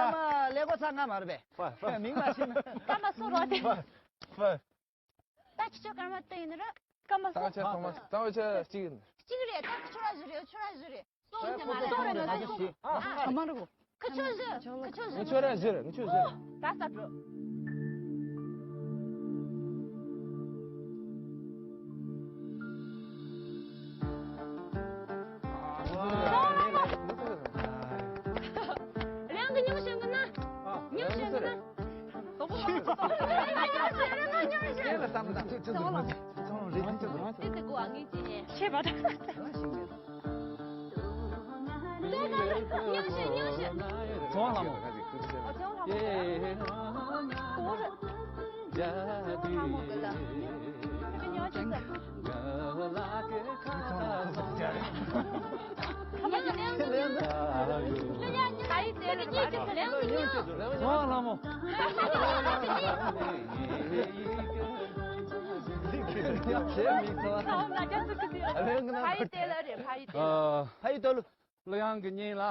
ལས་གོ་ཚ་ང་མ་རེད་པས། ཧྥ་ཧྥ། མིང་མ་ཤེས་ན། སྐར་མ་གསུམ་རོ་དེ། ཧྥ་ཧྥ། ད་ཁྱི་ཆོ་སྐར་མ་དེ་ཡིན་ནི་ར། སྐར་མ་གསུམ། ད་ཆ་ཐོག་མ་ད་ཆ་གཅིག་ཡིན། གཅིག་རེད། ད་ཁྱི་ཆོ་ར་བཞི་རེད། ཁྱོ་ར་བཞི་རེད། སོང་ཟེར་མ་རེད། སོང་རེད་ལ་སོང་། ཨ་མ་རེད་གོ། ཁི་ཆོ་བཞི། ཁི་ཆོ་བཞི། ངི་ཆོ་ར་བཞི་རེད། ངི་ཆོ་བཞི་རེད། ད་ས་འགྲོ། རང་གི་ཉུང་ཞིང་གི་ན། ཉུང་ཞིང་གི་ན། ཉུང་ཞིང་། ཉུང་ཞིང་། ཉུང་ཞིང་། ཉུང་ཞིང་། ཉུང་ཞིང་། ཆེ་བ་དང་། ཉུང་ཞིང་། ཉུང་ཞིང་། ཚོང་ལྷ་མོ། ཨོ་ཚོང་ལྷ་མོ། ཨོ་རེད། ཚོང་ལྷ་མོ་གི་ལ། ཉུང་ཞིང་ཙམ། ཚོང་ལྷ་མོ། ཕ་ཡི་དེ་ལ་རེད། ཕ་ཡི་དེ་ལ། ཕ་ཡི་དེ་ལ། གླུ་དབྱངས་ཀྱི་སྙིང་ལ།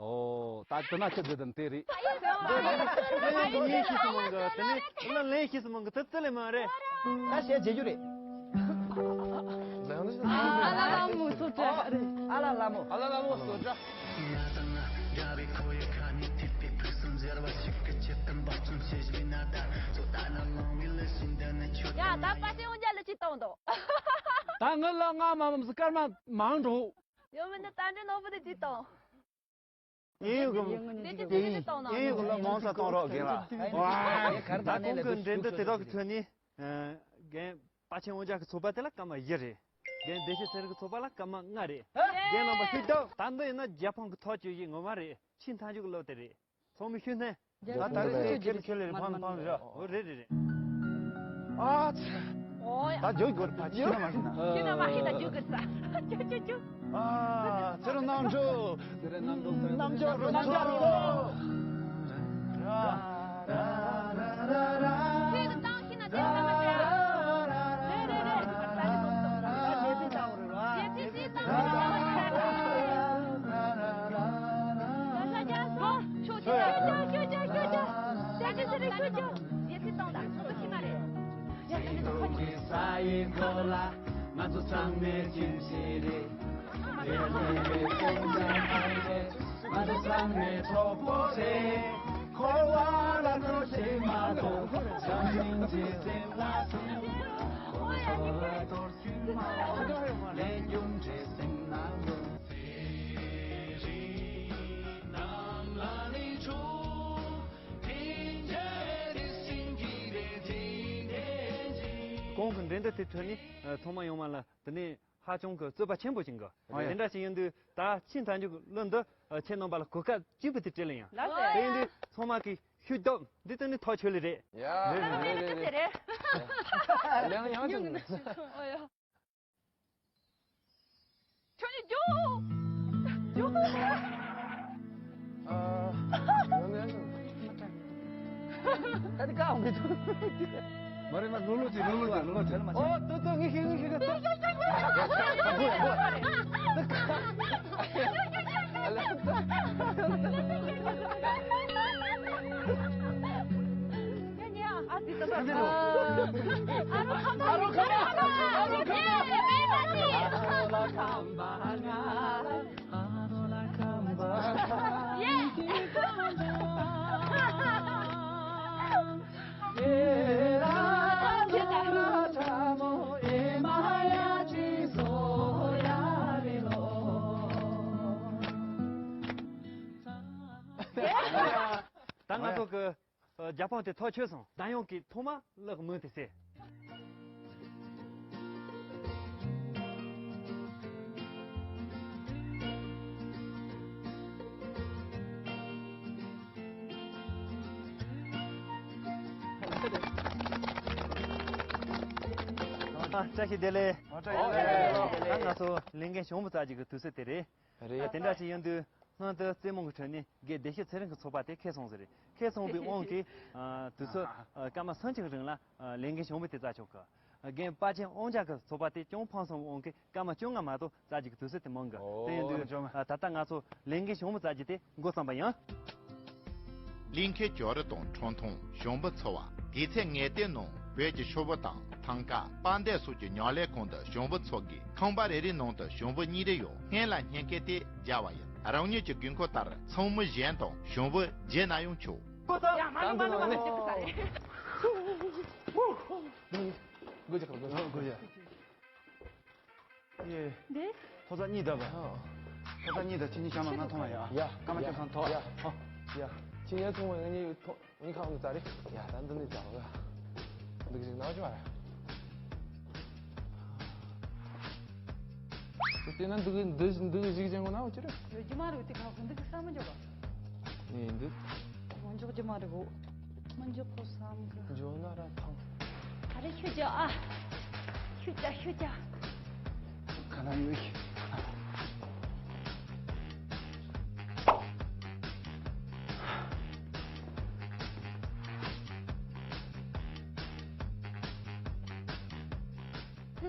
ཨོ། ད་དེ་ན་ཁྱེད་ཚོ་དང་དེ་རེད། ལན་ཤེས་སུ་མང་གི་དེ་ནི་ལན་ཤེས་སུ་མང་གི་དེ་ཙི་ལས་མ་རེད། ད་བཤད་བྱེད་རྒྱུ་རེད། ཨ་ལ་ལ་མོ་སོ་ཏྲ། ཨ་ལ་ལ་མོ། ཨ་ལ་ལ་མོ་སོ་ཏྲ། ཡ་ད་པ་སེ་འོ་འཇལ་ལ་ཅི་གཏོང་དོ། ད་ངི་ལ་ང་མ་མ་སི་སྐར་མ་མང་འགྲོ། ཡོད་མིན་ནི་ད་འདྲི་ནོར་བུ་དེ་ཅི་གཏོང་། ཡིན་ཡོད་གི། འདི་ཅི་ཡིན་ཡིན་ཡོད་གི་ལ་མང་ས་གཏོང་རོགས་རྒན་ལགས། ད་གོང་གི་འགྲན་བསྡུར་དེ་དག་གི་ཁྲོད་ནས། རྒན་པ་ཆེན་དབང་རྒྱལ་གི་ཚོགས་པ་དེ་ལ་སྐར་མ་བཞི་རེད། རྒན་བདེ་ཆེན་ཚེ་རིང་གི་ཚོགས་པ་ལ་སྐར་མ་ལྔ་རེད། རྒན་རྣམ་པ་ཤུགས་རྒྱག་ད་འདི་ཡིན་ན་རྒྱལ་ཕམ་གི་ཐག་གཅོད་ཡིན་ངོ་མ་རེད། ཆེས་མཐའ་མཇུག་གི་གླུ་དེ་རེད། ཚང་མས་ཤུགས་བསྣན། ད་ད་རེས་ཁྱེད་ཁྱེད་ཁྱེད་ལས་ཕམ་ཕམ་རེད། ཨོ་རེད་རེད་རེད། ཨ་ཙི། ཨོ་ཡ། ད་འཇོག་དགོས་རེད་ཕ་ཁྱེད་ན་མ་ཤེས་ན། ཁྱེད་ན་མ་ཤེས་ན་འཇོག་དགོས་ས། ཅོ་ཅོ་ཅོ། ཨ་ཚེ་རིང་རྣམ་དཔྱོད། ཚེ་རིང་རྣམ་དཔྱོད། རྣམ་དཔྱོད་རྣམ་དཔྱོད། ཁྱེད་ཀྱི་ཏང་ཤེས་ན་དེ་ལྟ་མ་བྱེད། རེད་རེད་རེད། ད་ལྟ་ལས་ཚེ་ཏང་རེད་བ། ལས་ཚེ་ཏང་རེད་བ། ཆོ་ཆོ་ཆོ་ཆོ་ཆོ། ལས་ཚེ་ཏང་ད་ཁོ་ཤི་མ་རེད། ས་ཡི་གོ་ལ་ང་ཚོ་ཚང་མའི་ཁྱིམ་གཞིས་རེད། དེ་ལས་རེད་ཁོང་ཚང་ཁང་རེད། ང་ཚོ་ཚང་མའི་གྲོགས་པོ་རེད། འཁོར་བ་ལ་ཐུག་ཅེས་མ་གཏོགས་བྱམས་སྙིང་རྗེ་སེམས་ལ་ཐུག་ཁོ་ཚོ་ལ་གཏོར་རྒྱུ་མ་འོང་། ལས་རྒྱུ་འབྲས་སེམས་ནང་དུ། གོང་གི་འགྲན་བསྡུར་དེ་ཐོན་ནས་ཚང་མ་ཡོང་བ་ལ་དེ་ནས་ཧ་ཅང་གི་རྩོད་པ་ཆེན་པོ་ཞིག་གི། ཨོ་ཡ། དེ་འདྲ་ཞིག་ཡིན་དུས་ད་ཕྱིན་མཐའ་མཇུག་གླུ་འདི་ཁྱེད་རྣམ་པ་ལ་གོ་སྐབས་གཅིག་པུ་དེ་སྤྲད་ལེ་ཡང་། ལགས་སེ། དེ་ཡིན་དུས་ཚང་མ་གི་ཤུགས་རྒྱོབ་འདི་དེ་ནི་ཐག་ཆོད་ལེ་རེད། ཡ། རེད་རེད་རེད་རེད། ལེ་ཡང་ཡང་ཆོད་ནི། ཨོ་ཡ། ཁྱོད་ཀྱིས་རྒྱོབ། རྒྱོབ། ཨ། ད་དེ་ཀ་འོང་གི་འདུག་མ་རེད་མ། ལོ་ལོ་ཅིག་ལོ་ལོ་ཅིག་ལོ་ལོ་ཅིག་ལོ་ལོ་ཅིག་ཨོ་ཏོ་ཏོ་ངི་ཤི་ངི་ཤི་གི་ཏོ། ཨ་རོ་ཁ་མ། ཨ་རོ་ཁ་མ། ཨ་རོ་ཁ་མ། རྒྱལ་ཕམ་དེ་ཐག་ཆོད་སོང་། བདག་ཡོང་གི་ཐོག་མ་གླགས་མི་དེ་སེ། ཨ། བཀྲ་ཤིས་བདེ་ལེགས། ཨོ། བཀྲ་ཤིས་བདེ་ལེགས། ད་ང་ཚོ་ལས་འགན་ཞུ་བ་རྩ་ཅིག་གི་དུས་ཚོད་དེ་རེད། རེད། དེ་འདྲ་ཞིག་ཡིན་དུས། སྔོན་དུ་རྩེད་མོ་གི་ཁྲོད་ནས་དགེ་བདེ་སྐྱིད་ཚེ་རིང་གི་ཚོགས་པ་དེ་ཁེ་སོང་ཟེར་རེད། ཁེ་སོང་བའི་དབང་གིས། ཨ། དུས་ཚོད། ཨ། སྐར་མ་སུམ་ཅུ་གི་རིང་ལ། ཨ། ལས་འགན་ཞུ་བ་དེ་རྩ་ཆོག་གི། རྒན་དཔལ་ཆེན་དབང་རྒྱལ་གྱི་ཚོགས་པ་དེ་ཅུང་ཕངས་སོང་བའི་དབང་གིས་སྐར་མ་བཅོ་ལྔ་མ་གཏོགས་རྩ་ཅིག་གི་དུས་ཚོད་དེ་མང་གི། དེ་ཡིན་དུས། ཨོ། ཨ། ད་ལྟ་ང་ཚོ་ལས་འགན་ཞུ་བ་རྩ་ཅིག་དེ་འགོ་བརྩམས་པ་ཡིན། ལིང་ཁའི་ཇོ་རི་དང་ཁྲོན་ཐང་ཞང་པོ་ཚོ་བ། དེ་ཚེ་ངས་བལྟས་ནོ་བོད་ཀྱི་ཤོ་བོ་དང་ཐང་ཀ་པ་འདས་སོགས་ཀྱི་ཉོ་ལས་ཁང་དུ་ཞང་པོ་ཚོ་གིས་ཁང་པ་རེ་རེའི་ནང་དུ་ཞང་པོ་གཉིས་རེ་ཡོད། སྔན་ལ་སྙིང་སྐད་དེ་རྒྱབ་པ་ཡིན། རང་ཉིད་ཀྱི་དགོས་མཁོ་ལྟར་ཚང་མ་གཞན་དང་ཞང་པོ་བརྗེ་ན་ཡང་ཆོག་ཡ། མ་ནི་མ་ནི་མ་ནི། སྒོ་རྒྱག་དགོས། སྒོ་རྒྱག་ཡེ། འདི། ཐོ་རྩ་གཉིས་བརྡབས་པ། ཨ། ཐོ་རྩ་གཉིས་དང་ཁྱེད་གཉིས་ཤ་མ་ང་མཐོང་བ་ཡ། ཡ། སྐར་མ་ཡ། བཅུ་ཐམ་ཐོ། ཡ། ཨ། ཡ། ཁྱེད་གཉིས་མཐོང་བ་ངེད་གཉིས་ཐོ། གཉིས་ཁ་ཨང་ཙ་རེད། ཡ། ད་འདི་ནས་ཙམ་ག་འདུག་ཅིག་ནང་ཅི་མ་རེད། དེ་ན་འདུག་འདུག་འདུག་ཅིག་ཅན་གོ་ན་འོ་ཅི་རེད། ཡོད་ཀྱི་མ་རེད། དེ་ཁ་ཁོ་འདུག་ས་མ་འཇོག་ག་ནས་འདུག་མ་འཇོག་ཀྱི་མ་རེད་གོ། མ་འཇོག་གོ་བསམ་གི། འཇོག་ན་ར་ཐང་། ཨ་རེ་ཤུ་ཅ་ཨ། ཤུ་ཅ་ཤུ་ཅ། ག་ན་ཡོད་ཤི།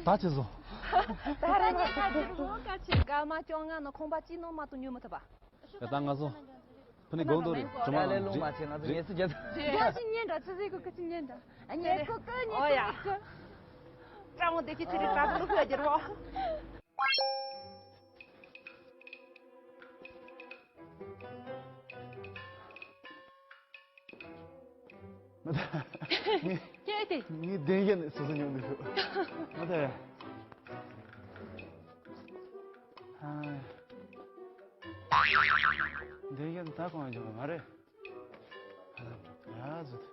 ད་ཅི་བཟོ། ད་ར་ཉེ་ད་ཅི་བཟོ་ག་ཅི། སྐར་མ་བཅོ་ལྔ་ནང་ཁང་པ་གཅིག་ནང་མ་གཏོགས་ཉོ་མི་ཐུབ་པ། ད་ང་ཚོ་ཕུ་ནི་དགོང་དོ་རེད། གྲོ་མ་ཡ་ལས་ལུང་མ་ཆེ་ང་ཚོ་ངལ་གསོ་རྒྱབ། རེད། ཡ་ཅི་ཉན་འདྲ་ཅི་ཟིག་གི་ཅི་ཉན་འདྲ། ཨ་ཉན་གི་ཀི་ཉན་ཨོ་ཡ། གི་ཀྲ་མོ་དེ་ཅི་ཚི་རི་ཀྲ་ལུག་ཡ་རྒྱུ་རོ། མ་ད། ངས་ཀྱེ་དེ། ངས་བདེན་བཞག་ནས་སོ་སོ་ཉོ་འདུག་ཤོག་མ་ད་ཡ། ཧ། བདེན་བཞག་ནས་ད་གང་ཡང་འཇོག་གི་མ་རེད། ཧ་ད་འགྲོ་ཡ་ཟོ་དེ།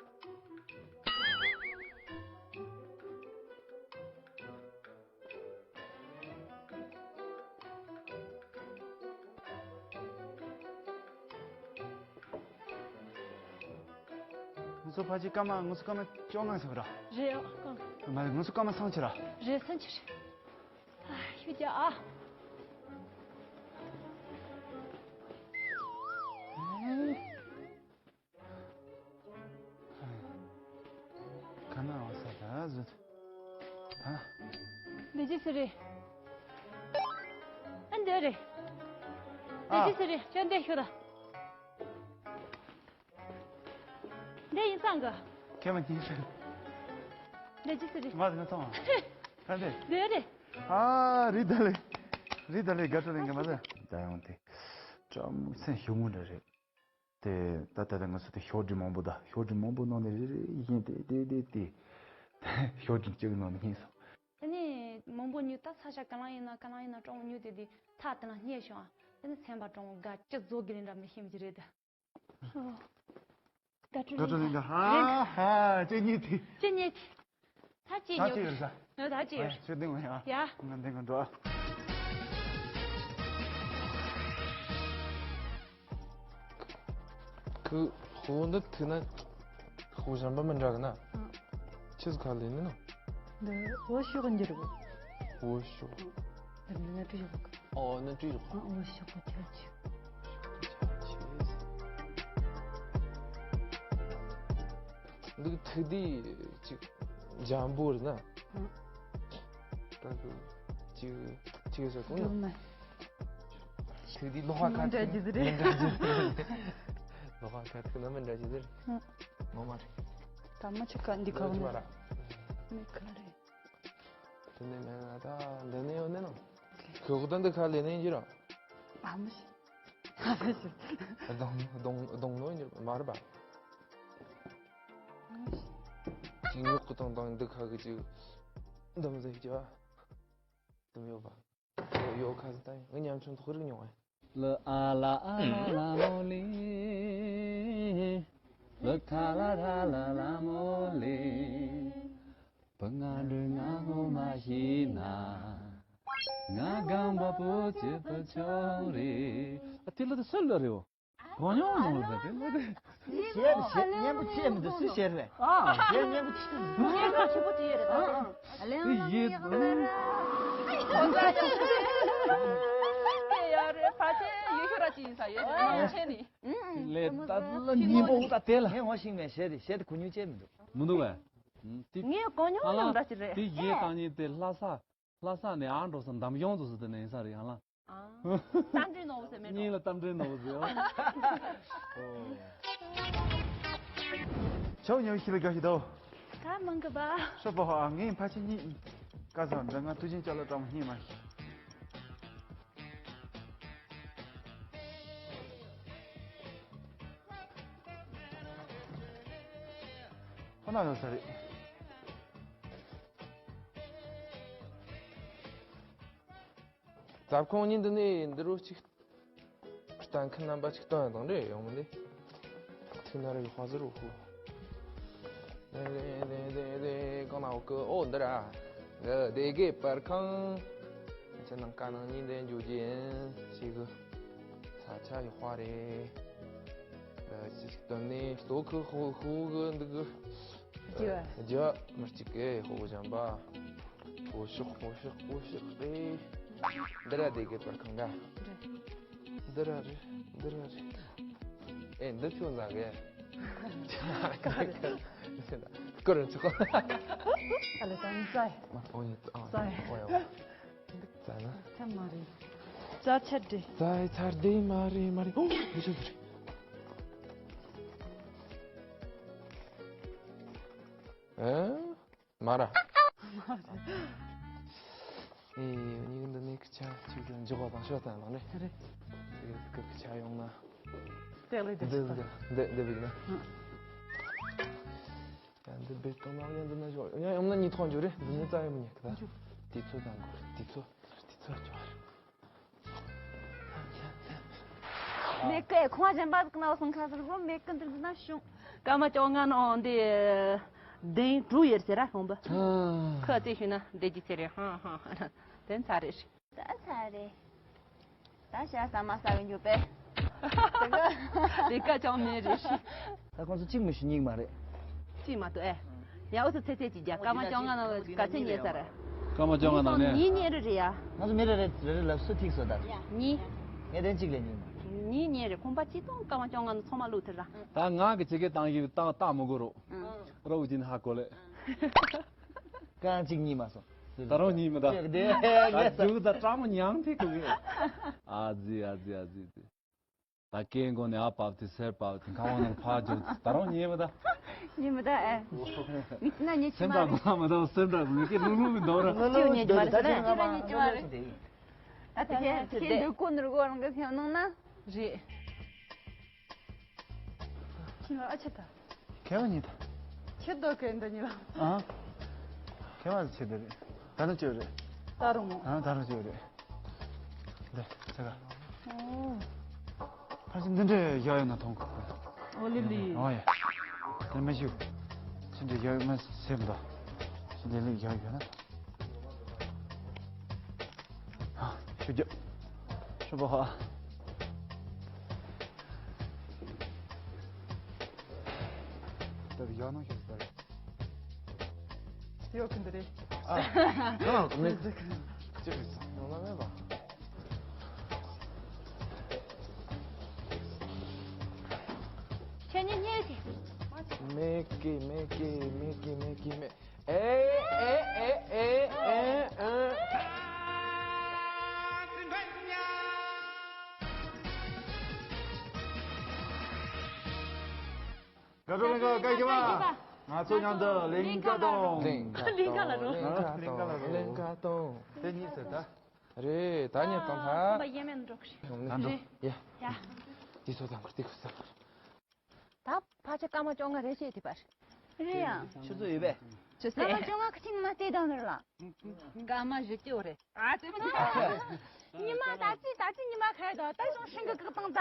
ང་ཚོ་ཕལ་ཆེར་སྐར་མ་ང་ཚོ་སྐར་མ་བཅོ་ལྔ་ཟིན་པ་ར། རེད་ཡ། མ་རེད། ང་ཚོ་སྐར་མ་སུམ་ཅུ་ར། རེད། སུམ་ཅུ་རེད། ཨ། ཤུ་རྒྱག་ཨ། ག་ན་བ་ས་ད་ཟུ། ད། འདི་ཅི་སི་རེད། ཨ་འདི་རེད། འདི་ཨ། ཅི་སི་རེད། ཅོ་འདི་ཤོད་ད། འདི་ཡིན་སང་གི། ཁྱེད་མ་ཉན་ཤོད། འདི་ཅི་སི་རེད། མ་ཟིན་ན་ཐོང་། ཨ་འདི། འདི་རེད། ཨ་རི་ད་ལེ། རི་ད་ལེ་དགའ་སྤྲོ་ལེན་གི་མ་ཟིན། ད་ཡོང་དེ། ཅམ་སེམས་ཞུ་ངུ་འདྲ་རེད། དེ་ད་ད་ལྟ་ང་ཚོ་དེ་ཤོག་སྒྲིལ་མང་པོ་ད་ཤོག་སྒྲིལ་མང་པོ་ནང་ནས་རེ་རེ་བཞིན་དེ་དེ་དེ་དེ་ཤོག་སྒྲིལ་གཅིག་ནང་ནས་རྙེད་སོང་། དེ་ནས་མང་པོ་ཉོས་ད་ས་ཆ་ག་ལ་ཡིན་ན་ག་ལ་ཡིན་ན་གྲོང་ཉོས་དེ་དེ་ཐག་དེ་ལ་རྙེད་བྱུང་ཨ། དེ་ནས་སེམས་པ་གྲོང་དགའ་ཅི་བཟོ་དགེ་ལེན་འདྲ་མི་ཤེས་མི་ཅི་རེད་ད། ཨོ། དགའ་སྤྲོ་དགའ་སྤྲོ་ལེན་ད། ཧ་ཧ་ཅི་ཉེ་དེ། ཅི་ཉེ་དེ། ད་ཅི་ད་ཉོ་ཅི་ཡོད་ས། ད་ཅི་ཡོད། ཨེ་ཤོད་དེ་ངོ་ཡ། ཡ། ང་འདི་ང་འགྲོ་ཨ། ཁོ་ཁོ་འདི་ཐུག་ན་ཁོ་གཞན་པ་མི་འདྲ་གི་ན། ཨ། ཆི་ཟིག་ཁ་ལེན་ནི་ན། འདི་འོ་ཤོག་འགྱུར་བོ། འོ་ཤོག་འདི་ནི་ནི་བྲིས་ཡོད་གི། ཨོ་ནི་བྲིས་ཡོད་གི། ཨ་འོ་ཤོག་གི་ཁྱད་ཆོས། འདི་ཐུག་དུས་ཅིག་འཇམ་པོ་རེད་ན། ཨ། ད་གི་ཅིག་ཅིག་ཟེར་གོ་ནི། སྒྲོལ་མ། ཁྱོད་འདི་ལོ་ཧ་ཁ་མི་འདྲ་རྒྱུ་ཟེར། མི་འདྲ་རྒྱུ་ཟེར། ལོ་ཧ་ཁ་ཐུག་ན་མི་འདྲ་རྒྱུ་ཟེར། ཧུ། ངོ་མ་རེད། ད་མ་ཆུ་ཁ་འདི་ཁ་ལོ་ཆུ་བ་ར། མི་ཁ་རེད། དེ་ནས་མེད་ན་ད་འདི་ནས་ཡོང་ནས་ནོ། ཁྱོད་ཁོ་ད་འདི་ཁ་ལེ་ནས་འགྱུར་ར། ཨ་མི་ཤི། ཨ་མི་ཤི། གདོང་གདོང་གདོང་ནོ་འགྱུར་མ་རེད་པ། ཨ་མི་ཤི། ཅིག་ཉོག་གི་དང་དང་འདི་ཁ་གི་ཅིག་འདམ་ཟེར་གྱི་བ། དུམ་ཡོད་པ། ཡོད་ཁ་ཟི་ད་ཡིན། ངའི་ཉམ་ཆུང་ཐོག་རིག་མྱོང་ཨེ། ལ་ཨ་ལ་ཨ་ལ་ལོ་ལི། ལག་ཐ་ལ་ར་ལ་ལ་མོ་ལེ། བུ་ང་འགྲོ་ང་ངོ་མ་ཤེས་ན། ང་གང་བ་པོ་ཅི་ཕི་ཆོག་རེད། ཨ་དེ་ལ་དེ་སུ་ལ་རེད་བ། གོ་མྱོང་མྱོང་རེད་དེ་ལ་དེ། ཞེས་ཞེས་སྙན་པོ་ཅི་མི་འདུག་སུ་ཞེས་རེད། ཨ། ཞེས་སྙན་པོ་ཅི་མི་འདུག་སྙན་པོ་ཆེ་པོ་ཅི་ཡོད་རེད་ད། ཨ་ལེ་ཡང་ཡེ་ཡང་ཡང་ཡང་ཡོད་རེད། ཕ་ཆེ་ཡོད་ཤོད་ར་ཅི་ཡིན་ས་ཡོད་རེད་ཆེ་ནི། ལས་ད་ལ་ཉིན་པོ་ད་དེ་ལ། ཧེ་ངོ་ཤིང་མེད་ཞེས་རེད་ཞེས་དེ་གོ་མྱོང་ཅི་མི་འདུག་མི་འདུག་བས། དེ་ངས་གོ་མྱོང་ཡང་འདྲ་ཅི་རེད། དེ་ཡེ་བཏང་ཉིན་དེ་ལྷ་ས། ལྷ་ས་ནས་ཨ་འགྲོ་ས་འདམ་གཞུང་དུ་སུ་དེ་ནས་ཡིན་ས་རེད་ཡང་ལ། ཨ། རྟ་མགྲིན་ནོར་བུ་ཟེར་མེད་གཉིས་ལ་རྟ་མགྲིན་ནོར་བུ་ཟེར། ཆོག་ཉོ་ཤི་ལ་དགའ་ཤི་དོ། ད་མང་གི་པ། ཤོ་པོ་ཧ་ངའི་ཕ་ཆེ་གཉིས། ཀ་ས་འདི་ང་དུས་ཆེན་ཅ་ལ་གྲངས་སྙིང་མ་ཤི། ཁོ་ན་ཡོད་ས་རེད། རྩ་ཁོང་གཉིས་འདི་ནས་འདི་རུ་གཅིག་གཏན་འཁེལ་རྣམ་པ་གཅིག་གཏོང་ཡང་དང་འདྲེ་ཡོང་མི་འདི། ཐུག་ན་རེ་ཡོད་ཧ་ཟེར་རོ་ཧུ། དེ་དེ་དེ་དེ་གང་ན་འོ་ཀི་ཨོ་འདི་ར། འདི་དེ་གེ་པར་ཁང་། ཁྱེད་ནང་ཀ་ནང་གཉིས་འདི་འཇུ་རྒྱུ་ཡིན་ཞེས་གི། ས་ཆ་ཡོད་ཧ་རེད། འདི་ཅིག་སྟོན་ནས་ལྟོ་ཁུ་ཧུ་ཧུ་གི་འདི་གི། རྒྱུ། རྒྱུ་མི་གཅིག་གི་ཧོ་གོ་ཇམ་པ། ཧོ་ཤོག་ཧོ་ཤོག་ཧོ་ཤོག་རེད། འདི་ར་དེ་གི་པར་ཁང་ག་འདི་ར་རེད། འདི་ར་རེད། ཨེ་འདི་ཁྱོད་ཟ་གི། ཀར་ཆོག་ཨ་ལེ་ད་ནི་ཙའི། མ་ཨོ་ཡེ་ཨ་ཙའི། ཨོ་ཡེ་ཙའི་ན། ཙ་མ་རེད། ཙ་ཆ་དེ། ཙའི་ཚར་དེ་མ་རེད་མ་རེད། ཨོ་ཡེ་ཆོག་རེད། ཨེ། མ་ར། ཨེ་ཡོ་ཉིག་འདི་ནས་ཁི་ཆ་ཅིག་ཏུ་འཇོག་པ་དང་ཤོ་ཐང་ལང་རེད། རེད། ཁི་ཁི་ཆ་ཡོང་ན། དེ་ལས་དེ་འདི་ཤོ་ཐང་། འདི་འདི་བིག་ན། ཡང་འདི་བེད་གཏོང་ན་ཡང་འདི་ན་ཞོག་ཡང་ཡོང་ན་གཉིས་ཐོག་འཇོག་རེད། འདི་ནས་རྩ་ཡོང་མི་ཉན་གི་ད། དེ་ཚོ་དང་གོ་དེ་ཚོ་དེ་ཚོ་འཇོག་རེད། མེ་ཀེ་ཁོང་གཞན་པ་ཟིག་ན་སོང་ཁ་ཟིག་གོ་མེ་ཀེ་འདིར་འདི་ན་བྱུང་། སྐར་མ་བཅོ་ལྔ་ནང་འདི་གདན་དྲུག་ཡོད་ཟེར་ར་ཁོང་པ། ཁ་རྩེ་ཞུས་ན་བསྡད་ཀྱི་ཚེ་རེད་ཧང་ཧང་ཧང་། དེ་ཚ་རེད། ད་ཚ་རེད། ད་ཤ་ཟ་མ་ཟ་བའི་འགྱོད་པས། དེ་ག་ཅང་མེད་རེད། ད་ཁོང་ཚོ་གཅིག་མི་ཤི་གཉིས་མ་རེད། གཅིག་མ་གཏོགས་ཨེ། ཡ་འུ་ཚོ་ཚེ་ཚེ་གཅིག་རྒྱ་སྐར་མ་བཅོ་ལྔ་ནང་ག་ཚོད་ཉལ་ས་རེད། སྐར་མ་བཅོ་ལྔ་ནང་ནས། གཉིས་ཉལ་རེད་རེད་ཡ། ང་ཚོ་མི་རེ་རེ་རེ་རེ་ལབ་སུ་ཐིག་སོ་ད། གཉིས། ངས་དེ་གཅིག་ལས་གཉིས་མ། གཉིས་ཉལ་རེད་ཁོང་པ་གཅིག་དང་སྐར་མ་བཅོ་ལྔ་ནང་ཚང་མ་བླུགས་ཐུབ་ར། ད་ང་གི་ཆེ་གེ་བཏང་གི་བཏང་བཏང་མི་དགོས་རོགས། རོགས་ཀྱིན་ཧ་གོ་ལེ། རྐང་གཅིག་གཉིས་མ་སོང་། ད་རུང་གཉིས་མི་ད། ད་རྒྱུག་ད་སྐྲག་མོ་མྱང་ཐེ་གོ་གི། ཨ་ཙི་ཨ་ཙི་ཨ་ཙི་ཙི། ད་སྐད་མགོ་ནས་ཨ་བབས་ཏེ་སེར་བབས་ཏེ་ཁ་བ་ནང་ཕར་རྒྱུག་ད་རུང་ཉེས་མི་ད། ཉེས་མི་ད་ཨེ། མི་ཅི་ན་ཉེས་ཆི་སེམས་མ་ཁྲག་རེད། མགོ་ལ་མི་ད་སེམས་ཁྲག་མགོ་སྐད་ལྷུག་ལྷུག་མི་འདུག་ར། ཅི་ཉེས་ཆི་མ་རེད་ཟེར་ན། ཅི་ལ་ཉེས་ཆི་མ་རེད། ད་དེ་གས་ཁྱེད་འདོད་གོ་ནོར་གོ་རང་གི་སེམས་ནང་ན། རེད། ཁྱི་ལ་ཨ་ཆེ་ད། ཁེ་བ་ཉི་ད། ཁྱི་ལྡོག་གི་འདི་ཉི་ལ། ཨ། ཁེ་བ་ཆེ་འདི་རེད། ད་ནི་ཅོ་རེད། ད་རུང་མོ། ཨ་ད་རུང་ཅོ་རེད། འདི་ཆེ་ག་ཨོ། ཕར་ཕྱིན་འདི་འདྲའི་ཡག་ཡོད་ན་མཐོང་གི། ཨོ་ལི་ལི། ཨོ་ཡ། དེ་མི་ཞུ། ཕྱིན་འདི་ཡག་མི་སེམས་ད། ཕྱིན་འདི་ལི་ཡག་ཡོད་ན། ཨ། ཆུ་རྒྱབ། ཆུ་བ་ཧ། ད་ཡག་ནང་ཤོད་ད། ཡོད་ཀྱི་འདི་རེད། ཨ། ཁ་ནང་ནས་ཅི་རེད་ཟེར་ཡོང་ན་མེད་པ། ཁྱེད་གཉིས་གཉིས་ཀྱིས། མེད་ཀི་མེད་ཀི་མེད་ཀི་མེད་ཀི་མེད། ཨེ་ཨེ་ཨེ་ཨེ་ཨེ་ཨེ། དགའ་སྤྲོ་ལིང་ག་བཀའ་བརྒྱུད་པ། ང་ཚོ་མཉམ་དུ་ལིང་ག་གཏོང་། ལིང་ག་གཏོང་། ལིང་ག་གཏོང་། ལིང་ག་གཏོང་། དེ་གཉིས་ཟེར་ད། རེད་ད་ཉེར་གཏོང་ཐལ། ཁོང་པ་ཡེ་མེན་འགྲོ་གི་རེད། ད་འགྲོ། ཡ། ཡ། དེ་ཚོ་དང་ཁུར་དེ་ཁུར་ས། ད་ཕལ་ཆེར་སྐར་མ་བཅོ་ལྔ་རེ་བྱས་ཐུབ་པ་རེད། རེད་ཡ། ཆུ་ཚོད་ཡོད་པས། ཆུ་ཚོད། སྐར་མ་བཅོ་ལྔ་ཁ་ཅིག་ཉི་མ་བལྟས་དང་ནི་རེད་ལ། སྐར་མ་བཞི་བཅུ་རེད། ཨ་དེ་མ་ཉི་མ་ད་ཅི་ད་ཅི་ཉི་མ་ཁ་ཡ་དང་ད་ཅུང་ཧྲིང་གི་བཀག་བཏང་ད།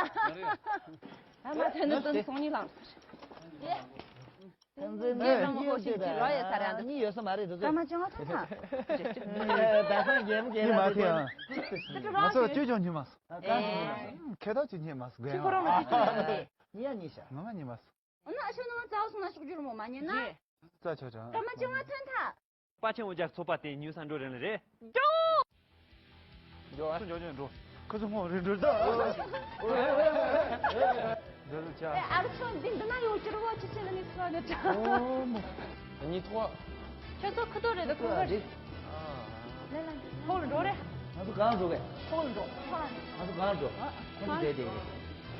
ད་མ་ཐོན་ནི་དོན་སོང་ཉིན་ལངས། ཐང་ཙེ་ནས་ཡོད་ཤེས་ཀྱི་རོ་ཡོད་ས་རེད་འདུག་གཉིས་ཡོད་ས་མ་རེད་འདུག་སྐར་མ་བཅོ་ལྔ་ཐོན་ཐལ། ད་སང་རྒྱལ་མོ་རྒྱལ་ལ་རེད་འདུག་ང་ཚོ་ཅོ་ཅོ་ཉི་མ་སོང་། ཁེ་ཐག་ཅིག་ཉི་མ་སོང་། ཁྱི་ཁོ་རང་ལ་ཅི་ཅི་ཡོད་དེ། ཉི་ཡ་ཉི་ཤ། ང་ང་ཉི་མ་སོང་། འོ་ན་ཨ་ཤོ་ནང་ཙའོ་སོང་ན་ཤུགས་རྒྱུར་མོ་མ་ཉན་ན། རྩ་ཆོག་ཆོག་སྐར་མ་བཅོ་ལྔ་ཐོན་ཐལ། དཔའ་ཆེན་དབང་རྒྱལ་ཚོགས་པ་དེ་ཉུ་ས་འགྲོ་རན་ལ་རེད། འགྲོ། འགྲོ་ཨ་འགྲོ་འགྲོ་འགྲོ། ཁོ་ཚོ་ངོ་རེ་འགྲོ་ད། འགྲོ་ལ་ཅག་ཨ་རུ་ཚོ་འདི་འདི་ན་ཡོད་ཀྱི་རུ་བ་ཅི་ཆེ་ལ་ནི་ཚོ་ནི་ད། ཨོ་མོ། ཉི་ཐོག་ཁྱོད་ཚོ་ཁུ་ཏོ་རེད་ད་ཁུ་ཏོ་རེད། ལེ་ལ་འདི་ཐོག་ལ་འགྲོ་རེད། ང་ཚོ་གང་འགྲོ་གས། ཐོག་ལ་འགྲོ་ཐོག་ལ་ནི། ང་ཚོ་གང་འགྲོ། ཁོ་ཚོ་བསྡད་དེ།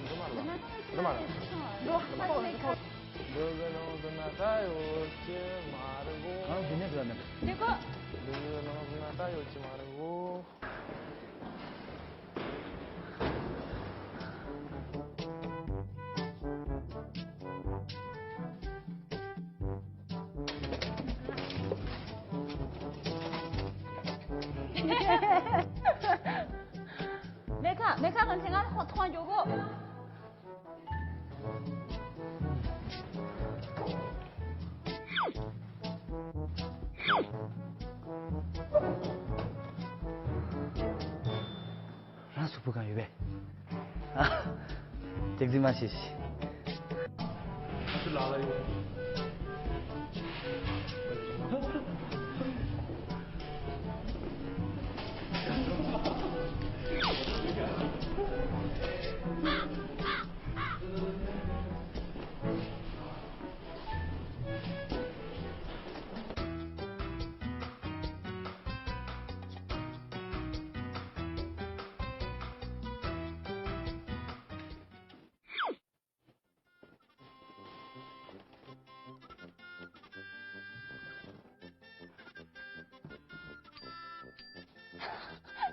འགྲོ་མ་རེད། འགྲོ་མ་རེད། འགྲོ་ཐོག་ལ་འགྲོ། འདི་ག་ནང་དུ་ན་ད་ཡོད་ཀྱི་མ་རེད་གོ། ཨང་དེ་ནས་འགྲོ་ནི། དེ་གོ། འདི་ག་ནང་དུ་ན་ད་ཡོད་ཀྱི་མ་རེད་གོ། མེ་ཁ་མེ་ཁ་གང་ཐེངས་ང་ཐོང་འགྱོ་གོ། རང་གཟུགས་པོ་གང་ཡོད་པས། ཨ། ཏིག་ཏིག་མ་བྱེད་ཤིག་ང་ཚོ་ལག་ལ་ཡོད།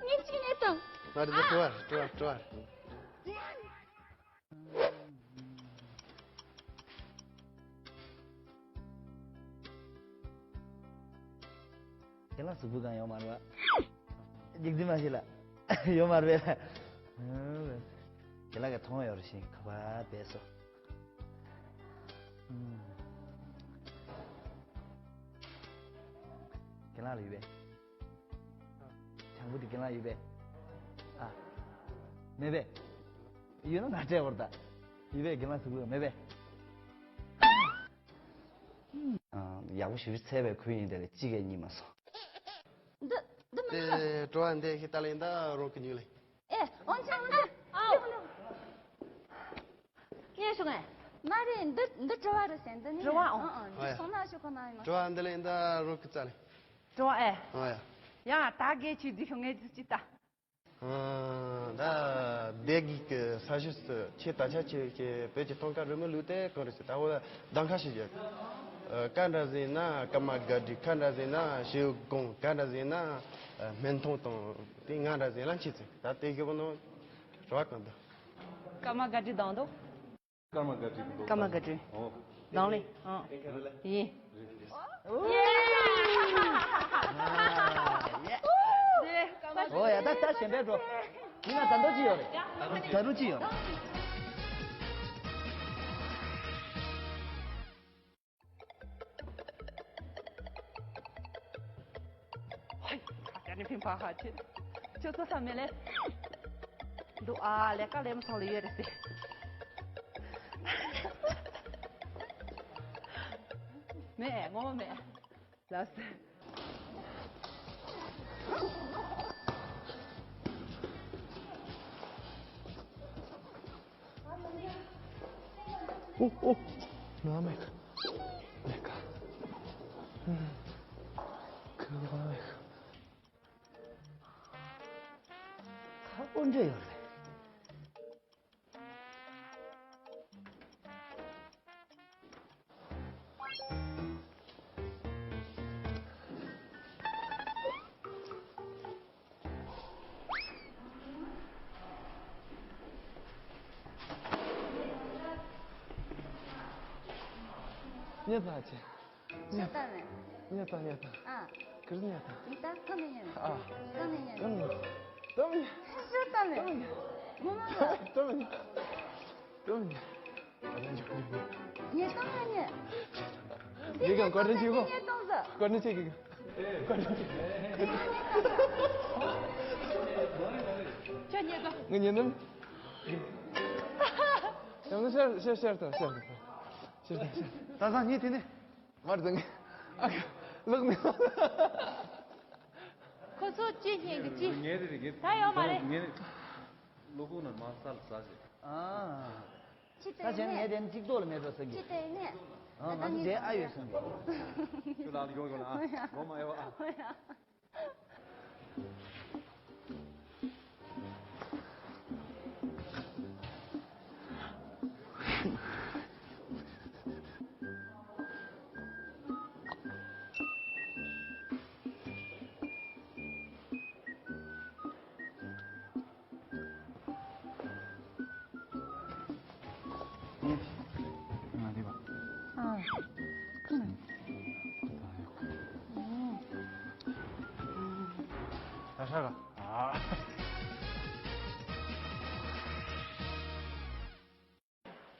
ངས་གཅིག་ནས་དང་། མ་རེད་འདི་བྲོ་བ་རེད་བྲོ་བ་བྲོ་བ་རེད། ཁྱེད་ལ་གཟུགས་པོ་གང་ཡོད་མ་རེད་བ། རྒྱུག་རྩིས་མ་བྱེད་ལ། ཡོད་མ་རེད་པས་ལ། ཁྱེད་ལ་ག་མཐོང་ཡོད་རེད་ཤིང་ཁ་པར་བས་སོ། ཁྱེད་ལ་ལ་ཡོད་པས། བྱང་བུ་དེ་རྒན་ལགས་ཡོད་པས། ཨ། མེད་པས། ཡོད་ན་ང་སྤྲད་བར་ད། ཡོད་པས་རྒན་ལགས་ཟུག་ལ་མེད་པས། ཨ། ཡག་པོ་ཞུ་ཚད་པའི་ཁུལ་ཡིན་དེ་ལས་གཅིག་གས་གཉིས་མ་སོང་། འདི་འདི་མི་འདུག་དེ་བྲོ་བ་འདི་ཤི་ཏ་ལེན་ད་རོང་གི་ཉུལ་ལེ། ཨེ། ཨོན་ཆང་ཨོན་ཆང་། ཨ། ཨོ། ངས་ཤོག་ངས། མ་རེད། འདི་འདི་དྲི་བ་རེད་ཟེར། འདི་ནི་དྲི་བ་ཨང་། ཨང་ཨང་། འདི་ཨ་ཡ། སོང་ན་ཤོག་གོ་ན་ཡིན་ན། དྲི་བ་འདི་ལས་འདི་རོགས་ཀྱི་རྩ་ལས། དྲི་བ་ཨེ། ཨང་ཡ། ཡང་ད་གལ་ཆེ་འདི་ཤོག་ངས་འདི་ཅི་ལྟ། ཨང་། ད་སྡེ་དགེ་གི་ས་གཞི་སུ་ཁྱེད་ད་ཆ་ཁྱེད་ཀྱི་བོད་ཀྱི་ཐང་ཀ་རི་མོ་ལུགས་དེ་གང་རེད་ཟེར། ད་འོ་གདམ་ཁ་ཞིག་བརྒྱབ། ཨ། ཀ་འདྲ་ཟེར་ན་ཀརྨ་སྒར་འདི། ཁ་འདྲ་ཟེར་ན་ཞེའུ་ཀོང་། ཀ་འདྲ་ཟེར་ན་སྨན་ཐང་དང་དེ། ང་འདྲ་ཟེར་ན་ཁྱེད་ཚོས་ད་དེ་གི་བོ་ནང་ར་བ་གང་འདུག་ཀརྨ་སྒར་འདི་དང་འདུག་ཀརྨ་སྒར་འདི་འདུག་ཀརྨ་སྒར་འདི། ཨོ། དང་ལེ། ཨང་། ཡིན། ཨོ་ཡ། ད་ད་གཞན་པའི་འགྲོ། ཡིན་ན་ད་འདོད་ཅི་ཡོད་རེད། ད་རུང་ཅི་ཡོད་རེད། ཧོ་ཡ། ཁ་ཅན་ནི་ཕིང་ཕ་ཧ་ཆེ། ཁྱོད་ཚོ་ས་མེད་ལེ། འདུག་ཨ། ལས་ཀ་ལས་མ་སོང་ལེ་ཡོད་རེད་ཟེར། མེད། ངོ་མ་མེད། ལགས་སེ། ཨོ་ཨོ། ནོ་མེག་མེག་ག་ཁི་ལོ་མེག་ཁ་པོ་འདྲ་ཡོད་རེད། ཉེ་ཐག་ཆེ། ཉེ་ཐག་ཉེ་ཐག་ཉེ་ཐག་ཨ། ཁིར་ཉེ་ཐག་ཉེ་ཐག་ཀ་མེ་ཉེ། ཨ། ཀ་མེ་ཉེ། ཀ་མེ་ཉེ། ཀ་མེ་ཉེ། ཤ་ཀ་མེ། ཀ་མེ་ཉེ། ངོ་མ་ལ། ཀ་མེ་ཉེ། ཀ་མེ་ཉེ། ཉེས་བཏང་ཉེས། ཡི་གེ་བཀའ་དྲིན་ཆེ་གོ། ཉེས་བཏང་ཟེར། བཀའ་དྲིན་ཆེ་གི། བཀའ་དྲིན་ཆེ། ཁྱོད་ཉེས་བཏང་། ངས་ཉེས་བཏང་། ཡང་ན་ཤར་ཤར་ཤར་དང་ཤར་དང་ཤར་དང་ཤར། ད་ས་ཉེས་དེ་ནི། མར་འཛིན་གི། ཨ་ཁ། ལག་ནི། ཁོ་ཚོ་ཅི་ཉེས་གི་ཅི། ངས་དེ་རེད་ངས། ད་ཡོད་མ་རེད། ངས་ལོ་གུང་ན་མ་ས་ལ་ཟ་ཞེས། ཨ། ཅི་ད་བྱས་ནས་དེ་གཅིག་ཏོ་ལ་མེད་པ་སེང་གེ། ཅི་དེ་ནས། ཨ་ང་ཚོ་དེ་ཨ་ཡོད་སེང་གེ། ཁྱོད་ལ་ཡོང་ཡོང་ལ་ཨ་ངོ་མ་ཨེ་བ་ཨ། ང་དེ་བ། ཨ། ཁ་ན། ད་ཧྲ་ག་ཨ།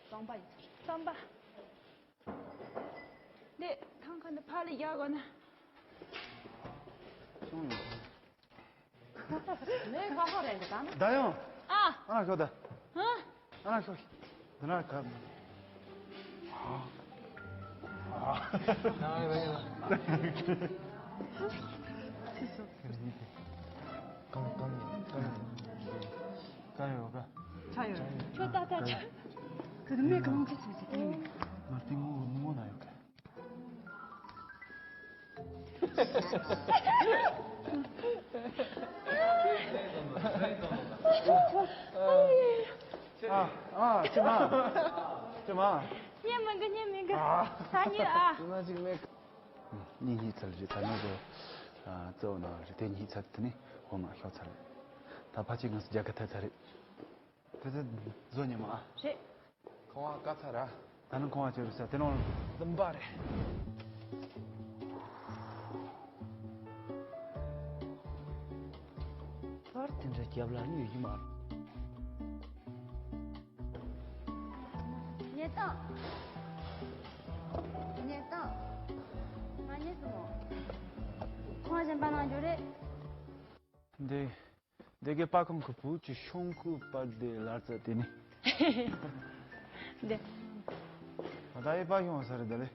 རྩམ་པ་ཡིན། རྩམ་པ། འདི་ཐང་ཁ་འདི་ཕར་ལ་རྒྱག་དགོས་ན། གསུང་ཡོད། མོས་ཁ་ཁ་རེད་འདི་ད་ནི། ད་ཡོང་། ཨ། ཨ་ན་ཤོག་ད། ཧ། ཨ་ན་ཤོག་འདི་ན་ག་ཨ། ཨ། གང་གང་གང་གང་ཡོད་ག་ཆ་ཡོད། ཁྱོད་ད་ལྟ་ཆ། ཁྱོད་མི་གང་གི་ཆ་ཆ་དེ་མི། མར་ཏི་ངོ་ངོ་ན་ཡོད་ག་ཨ། ཨ། ཅི་མ། ཅི་མ། ཉན་མི་འགི་ཉན་མི་འགི་ཨ། ད་ཉན་ཨ། ང་ཅིག་མེད། གཉིས་གཉིས་ཚར་རེད། ད་ནང་དུ་གཙོ་བོ་ནང་རེད། དེ་གཉིས་ཚར་དེ་ནི་འོ་མ་ཤོག་ཚར་རེད། ད་ཕ་ཆེ་ངས་རྒྱ་ག་ཐ་ཚར་རེད། དེ་ཚོ་བཟོ་ཉི་མ་ཨ། རེད། ཁང་བ་དཀའ་ཚ་ར། ད་ནི་ཁང་བ་ཅི་རུ་ས་དེ་ནང་ལུམ་པ་རེད། པར་དེ་འདྲ་རྒྱབ་ལ་ནི་ཡོད་ཀྱི་མ་རེད། ཉེས་དང་། ཉེས་དང་། ང་ཉེས་སོང་། ཁང་བ་གཞན་པ་ནང་འཇོག་རེད། འདི། འདི་གའི་པ་ཁང་གི་བུ་གཅིག་ཤོང་ཁུ་པར་དེ་ལར་ཙ་དེ་ནི། འདི། ད་ཡི་པ་ཤོང་ས་རེད་ད་ལེ།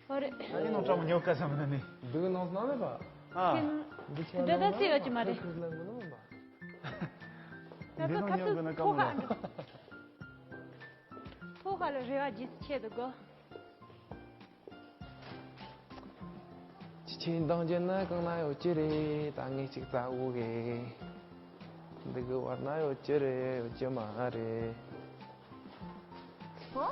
ཧོ་རེད། ད་ཡི་ནང་ཀྲམ་ཉོ་ཀ་ས་མ་ནི། འདི་གི་ནང་སྣང་མེད་པ། ཨ། འདི་ཆེ་འདི་ད་སི་ཡོད་ཀྱི་མ་རེད། ཁུ་ལ་མི་ནོ་མ། ད་འདི་ནང་ཁ་ཉོ་གི་ན་ཀ་ཐོ་མ་ཁ་ལ་རེ་བ་ཇི་སི་ཆེད་དུ་གོ། ཅི་ཆེན་འདང་རྒྱལ་ན་གང་ན་ཡོད་ཀྱི་རེད། ད་ངས་ཅིག་བཙལ་དགོས་གི། འདི་གི་བར་ན་ཡོད་ཀྱི་རེད། ཡོད་ཀྱི་མ་རེད། ཧོ།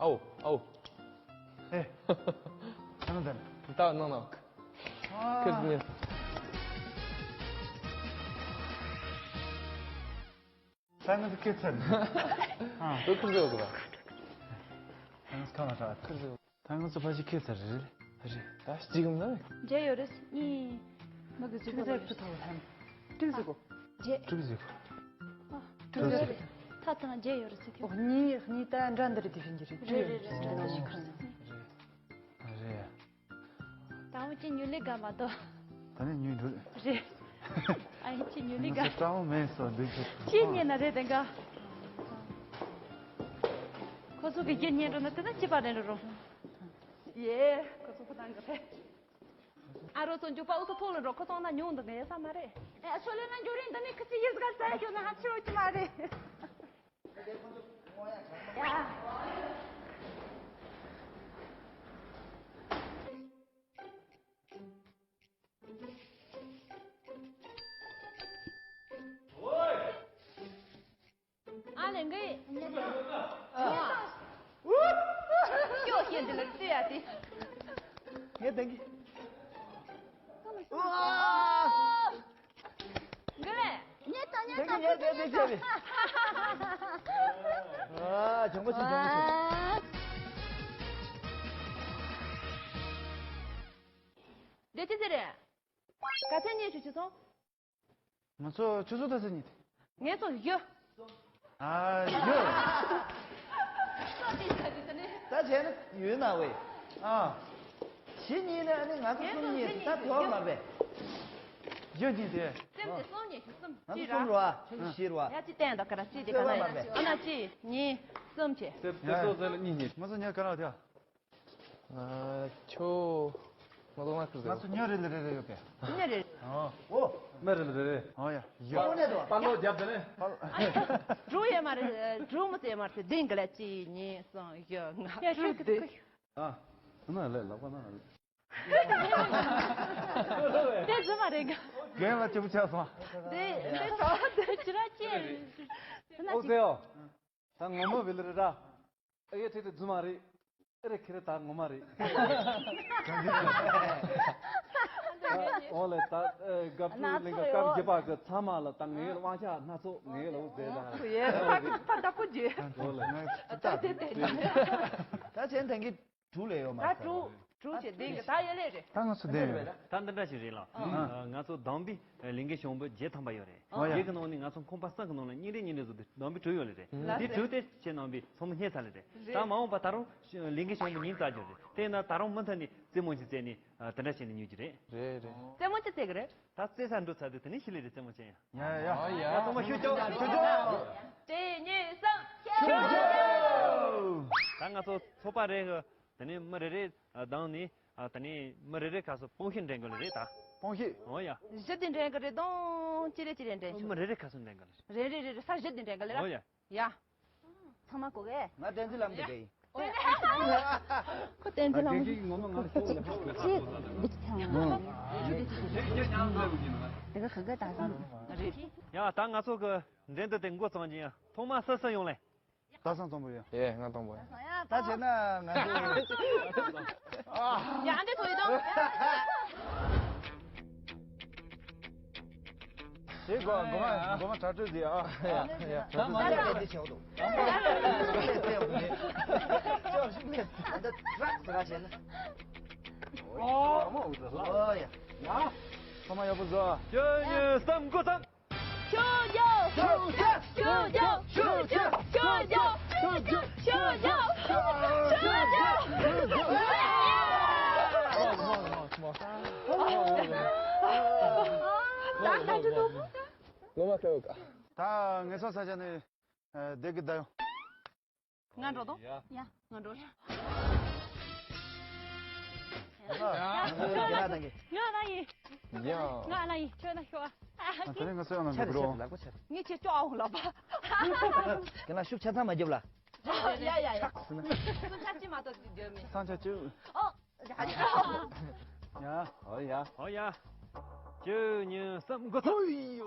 ཨའོ་ཨའོ། ཨེ། ཨ་ན་དན། ད་ནང་ན། ཨ། ཁིར་ཉེ། ད་ང་ཚོ་ཁེ་ཚར་ནས། ཨ། དུ་ཁུར་ཟེར་བ་གི་ད། ད་ང་ཚོ་ཁ་མ་ཁྲག་ཁུར་ཟེར་བ། ད་ང་ཚོ་ཕ་ཞིག་ཁེ་ཚར་རེད། རེད། ད་གཅིག་མ་ན། བརྒྱ་ཡོད་རེད། གཉིས། མ་གི་ཟུག་གོ་ཟེར་བུ་ཐོག་ལ་ཧམ། དྲུག་ཟེར་གོ། བརྒྱད། དྲུག་ཟེར་གོ། ཨ། དྲུག་ཟེར། ད་ཐང་བརྒྱད་ཡོད་རེད་ཟེར་གི། ཨོ་གཉིས་གཉིས་ད་འདྲ་འདི་རེད། དེ་བཞིན་གྱི་རེད། རེད་རེད་རེད། འདྲ་འདི་རེད། རེད། ད་འོ་ཅི་ཉུ་ལི་ག་མ་དོ། ད་ནི་ཉུ་འགྲོ། རེད། ཨ་ཡིན་ཅི་ཉུ་ལི་ག་ང་ཚོ་ཀྲང་མེད་སོ་འདི་ཚོ། ཅི་ཉན་ན་རེད་དེ་འགའ། ཁོ་ཚོ་གི་རྒྱུ་ཉན་འགྲོ་ན་དེ་ན་ཅི་པ་རེད་རོ། ཡེ། ཁོ་ཚོ་ཁོ་ཐང་གི་རེད། ཨ་རོ་ཚོ་འཇུག་པ་འུ་ཚོ་ཐོག་ལ་འགྲོ། ཁོ་ཚོ་ན་ཉུང་འདུག་ངས་ས་མ་རེད། ཨེ་ཤོ་ལེ་ན་འགྱུར་རིང་འདི་ནི་ཁི་ཅི་ཡིས་ག་ས་ཡ་ཁྱོད་ན་ཧ་ཆི་རོ་ཅི་མ་རེད། ཨ་ལེ་འགའི། ཨ། ཤོག་ཤེས་འདི་ལ་བལྟས་ཡ་དེ། ངས་ལྡང་གི། ཨ། འགའི་ལེ། ཉེ་ད་ཉེ་ད་ཉེ་ད་ཉེ་ད། ཨ། ཇོ་མོ་ཆེ་ཇོ་མོ་ཆེ། འདི་ཅི་ཟེར་རེད། ག་ཚད་ཉེ་ཞུ་ཆུ་སོང་། ང་ཚོ་ཆུ་ཚོད་ད་ཚད་ཉིད། ངས་ཚོ་བཞི། ཨ་བཞི། ད་བྱས་ན་ཡོད་ན་བས། ཨ། བཞི་གཉིས་ནི་ཨ་ནི་ང་ཚོ་གསུམ་གཉིས་སུ་ད་དེ་བ་མ་རེད། བཞི་གཉིས་དེ། སེམས་ཀྱི་གསུམ་གཉིས་ཤིག་གསུམ་ང་ཚོ་གཅིག་ར། གསུམ་རེད་བ། ཁྱོད་བཞི་རེད་བ། ཡ་གཅིག་བསྟན་དང་ཀ་ར་གཅིག་དེ་ག་ན་ཡ་ཨ་ན་གཅིག་གཉིས་གསུམ་བྱས། སེམས་དེ་སོ་སོ་ལ་གཉིས་གཉིས། ང་ཚོ་ཉལ་ག་ར་དེ། ཨ། ཁྱོད། ང་ཚོ་ང་ཁུར་ང་ཚོ་ཉལ་རེ་ལ་རེ་རེ་ཡོད་པས། ཉལ་རེ། ཨོ། ཨོ། མི་རེ་ལ་རེ་རེ། ཨོ་ཡ། ཡ། ཨོ་ནས་དོ། པ་ལོ་རྒྱབ་དེ་ནས། འགྲོ་ཡས་མ་རེད། འགྲོ་མི་ཚེ་མ་རེད། དེ་འདི་ལ་གཅིག་གཉིས་གསུམ་བཞི་ལྔ་ཡ་ཤོད་དྲུག་གི་དེ། ཨ། ཁོ་ན་ལས་ལག་པ་ན། དེ་རྫུན་མ་རེད་ག་རྒན་ལ་སྐྱིད་པོ་ཆགས་སོང་། དེ་དེ་ཚོ་དེ་ཅི་ར་ཅི། ཨོ་ཟེར་ཨོ། ད་ངོ་མ་བི་ལ་རེད་ར། ཨ་ཡེ་ཁྲིད་དེ་རྫུན་མ་རེད། ཨེ་རེད་ཁེ་རེད་ད་ངོ་མ་རེད། འོ་ལེ་ད་ཨེ་སྐབས་དྲུག་གླིང་ག་སྐབས་བརྒྱད་པ་གི་ཚང་མ་ལ་ད་ངའི་དབང་ཆ་སྣ་ཚོགས་ངའི་ལ་འུ་ཟེར་ད། ཡེ་ཕ་ཕ་ད་པོ་ཇེ། འོ་ལེ། ད་དེ་དེ་ད་ཆེན་ཐང་གི་དྲུག་ལས་ཡོད་མ་ད་རེད། དྲུག་དྲུག་བྱས་ལྡན་གི་ད་ཡོད་ལེ་རེད། ད་ང་ཚོ་ལྡན་ཡོད་རེད། ད་འདི་འདྲ་ཞིག་རེད་ལ། ཨ། ང་ཚོ་དམ་པའི་ལས་འགན་བྱུང་བ་བརྒྱད་ཐམ་པ་ཡོད་རེད། ཨོ་ཡ། དེ་གི་ནང་ནས་ང་ཚོ་ཁང་པ་གསུམ་གི་ནང་ལ་གཉིས་རེ་གཉིས་རེ་བཟོ་དུས་དམ་པའི་དྲུག་ཡོད་ལེ་རེད། ལ་དེ་དྲུག་དེ་ཁྱེད་རྣམ་པས་ཚང་མ་རྙེད་ཚར་ལེ་རེད། རེད། ད་མ་འོངས་པ་ད་རུང་ལས་འགན་བྱུང་བ་ཉིན་བཙལ་རྒྱུ་རེད། དེས་ན་ད་རུང་མུ་མཐུད་ནས་རྩེད་མོ་ཞིག་རྩེས་ནས་དེ་འདྲ་བྱས་ནས་ཉོ་རྒྱུ་རེད། རེད་རེད། རྩེད་མོ་ཅི་རྩེ་གི་རེད། ད་རྩེ་ས་འགྲོ་ཚར་དུས་དེ་ནས་ཤི་ལེ་རེད། རྩེད་མོ་ཅན་ཡ། ཡ་ཡ། ཡ་ཚང་མ་ཤུགས་རྒྱོབ་ཤུགས་རྒྱོབ། གཅིག་གཉིས་གསུམ། ཤུགས་རྒྱོབ། ད་ང་ཚོ་ཚོགས་པ་རེ་གི་དེ་ནས་མི་རེ་རེ་བདམས་ནས་དེ་ནས་མི་རེ་རེ་ཁ་སོ་སྤོང་ཤེས་འདྲེན་གི་ལེ་རེད་ད། སྤོང་ཤེས། འོ་ཡ། བཞི་དེ་འདྲེན་གི་རེད་དང་ཅི་རེ་ཅི་རེ་འདྲེན་ཆོག་མི་རེ་རེ་ཁ་སོ་འདྲེན་གི་ལེ། རེ་རེ་རེ་རེ་ས་བཞི་དེ་འདྲེན་གི་ལེ་ར། འོ་ཡ། ཡ། ཚང་མ་གོ་གས། ང་བསྟན་འཛིན་ལམ་དུ་བསྡད་ཡིན། ཁོ་བསྟན་འཛིན་ལམ། ངོ་མ་ང་ལ་ཤོག་ལ་ཧ་གོ། ཅི་འདི་ཅི་ཚང་མ། དེ་ག་ག་ག་ད་སོང་། རེད། ཡ་ད་ང་ཚོ་གི་འགྲན་བསྡུར་དེ་འགོ་བརྩམས་ཀྱི་ཡིན། ཐོག་མ་སུ་སུ་ཡོང་ལེ། ད་སང་གཙང་པོ་ཡོད། ཡེ་ང་གཙང་པོ་ཡོད། ད་བྱས་ན་ང་ཚོ། ཡ་འདི་ཐོ་ཡི་དང་། ཞེས་གོ་གོ་མ་གོ་མ་དྲ་སྤྲོད་ཟིག་ཨ། ཡ་ཡ། ད་མ་ལས་འདི་ཆེ་བ་འདུག་ད་མ་ལས་འདི་ཆེ་བ་འདུག་ཅོག་ཞིག་ལས་ད་ད་ཟ་ཟ་བྱས་ན། ཨོ་མ་འུ་ད་ལ། ཨོ་ཡ། ཡ། ཚང་མ་ཡག་པོ་བཟོ། ཅོ་ཉོས་སམ་གོ་སམ། ཆོས་རྒྱལ། ཆོས་རྒྱལ། ཆོས་རྒྱལ། ཆོས་རྒྱལ། ཆོས་རྒྱལ། ཆོས་རྒྱལ། ཆོས་རྒྱལ། ཆོས་རྒྱལ། ལོ་མ་ཁ་ཡོད་ཀ་ད་ངེད་ཚོ་ས་ཆ་ནས་བསྡད་གི་ད་ཡོང་། ང་འགྲོ་དང་། ཡ། ང་འགྲོ་ཡ། ང་ལ་ཡིན། ཡ། ང་ལ་ཡིན་ཁྱོད་ན་ཤོག་ཨ། ད་ནི་ང་ཚོ་ཡང་ན་འགྲོ། ངས་ཁྱེད་ཅོག་ཨ་འོང་ལབ་པ། ཁྱེད་ལ་ཤུགས་ཆ་ཚང་མ་རྒྱབ་ལ། ཡ་ཡ་ཡ། ཚུན་ཆ་ཅི་མ་གཏོགས་རྒྱབ་མེད། ཚང་ཆ་ཅི། ཨོ། ཡ། ཨོ་ཡ། ཨོ་ཡ། བཅུ་གཉིས་སམ་འགོ་ཚུགས།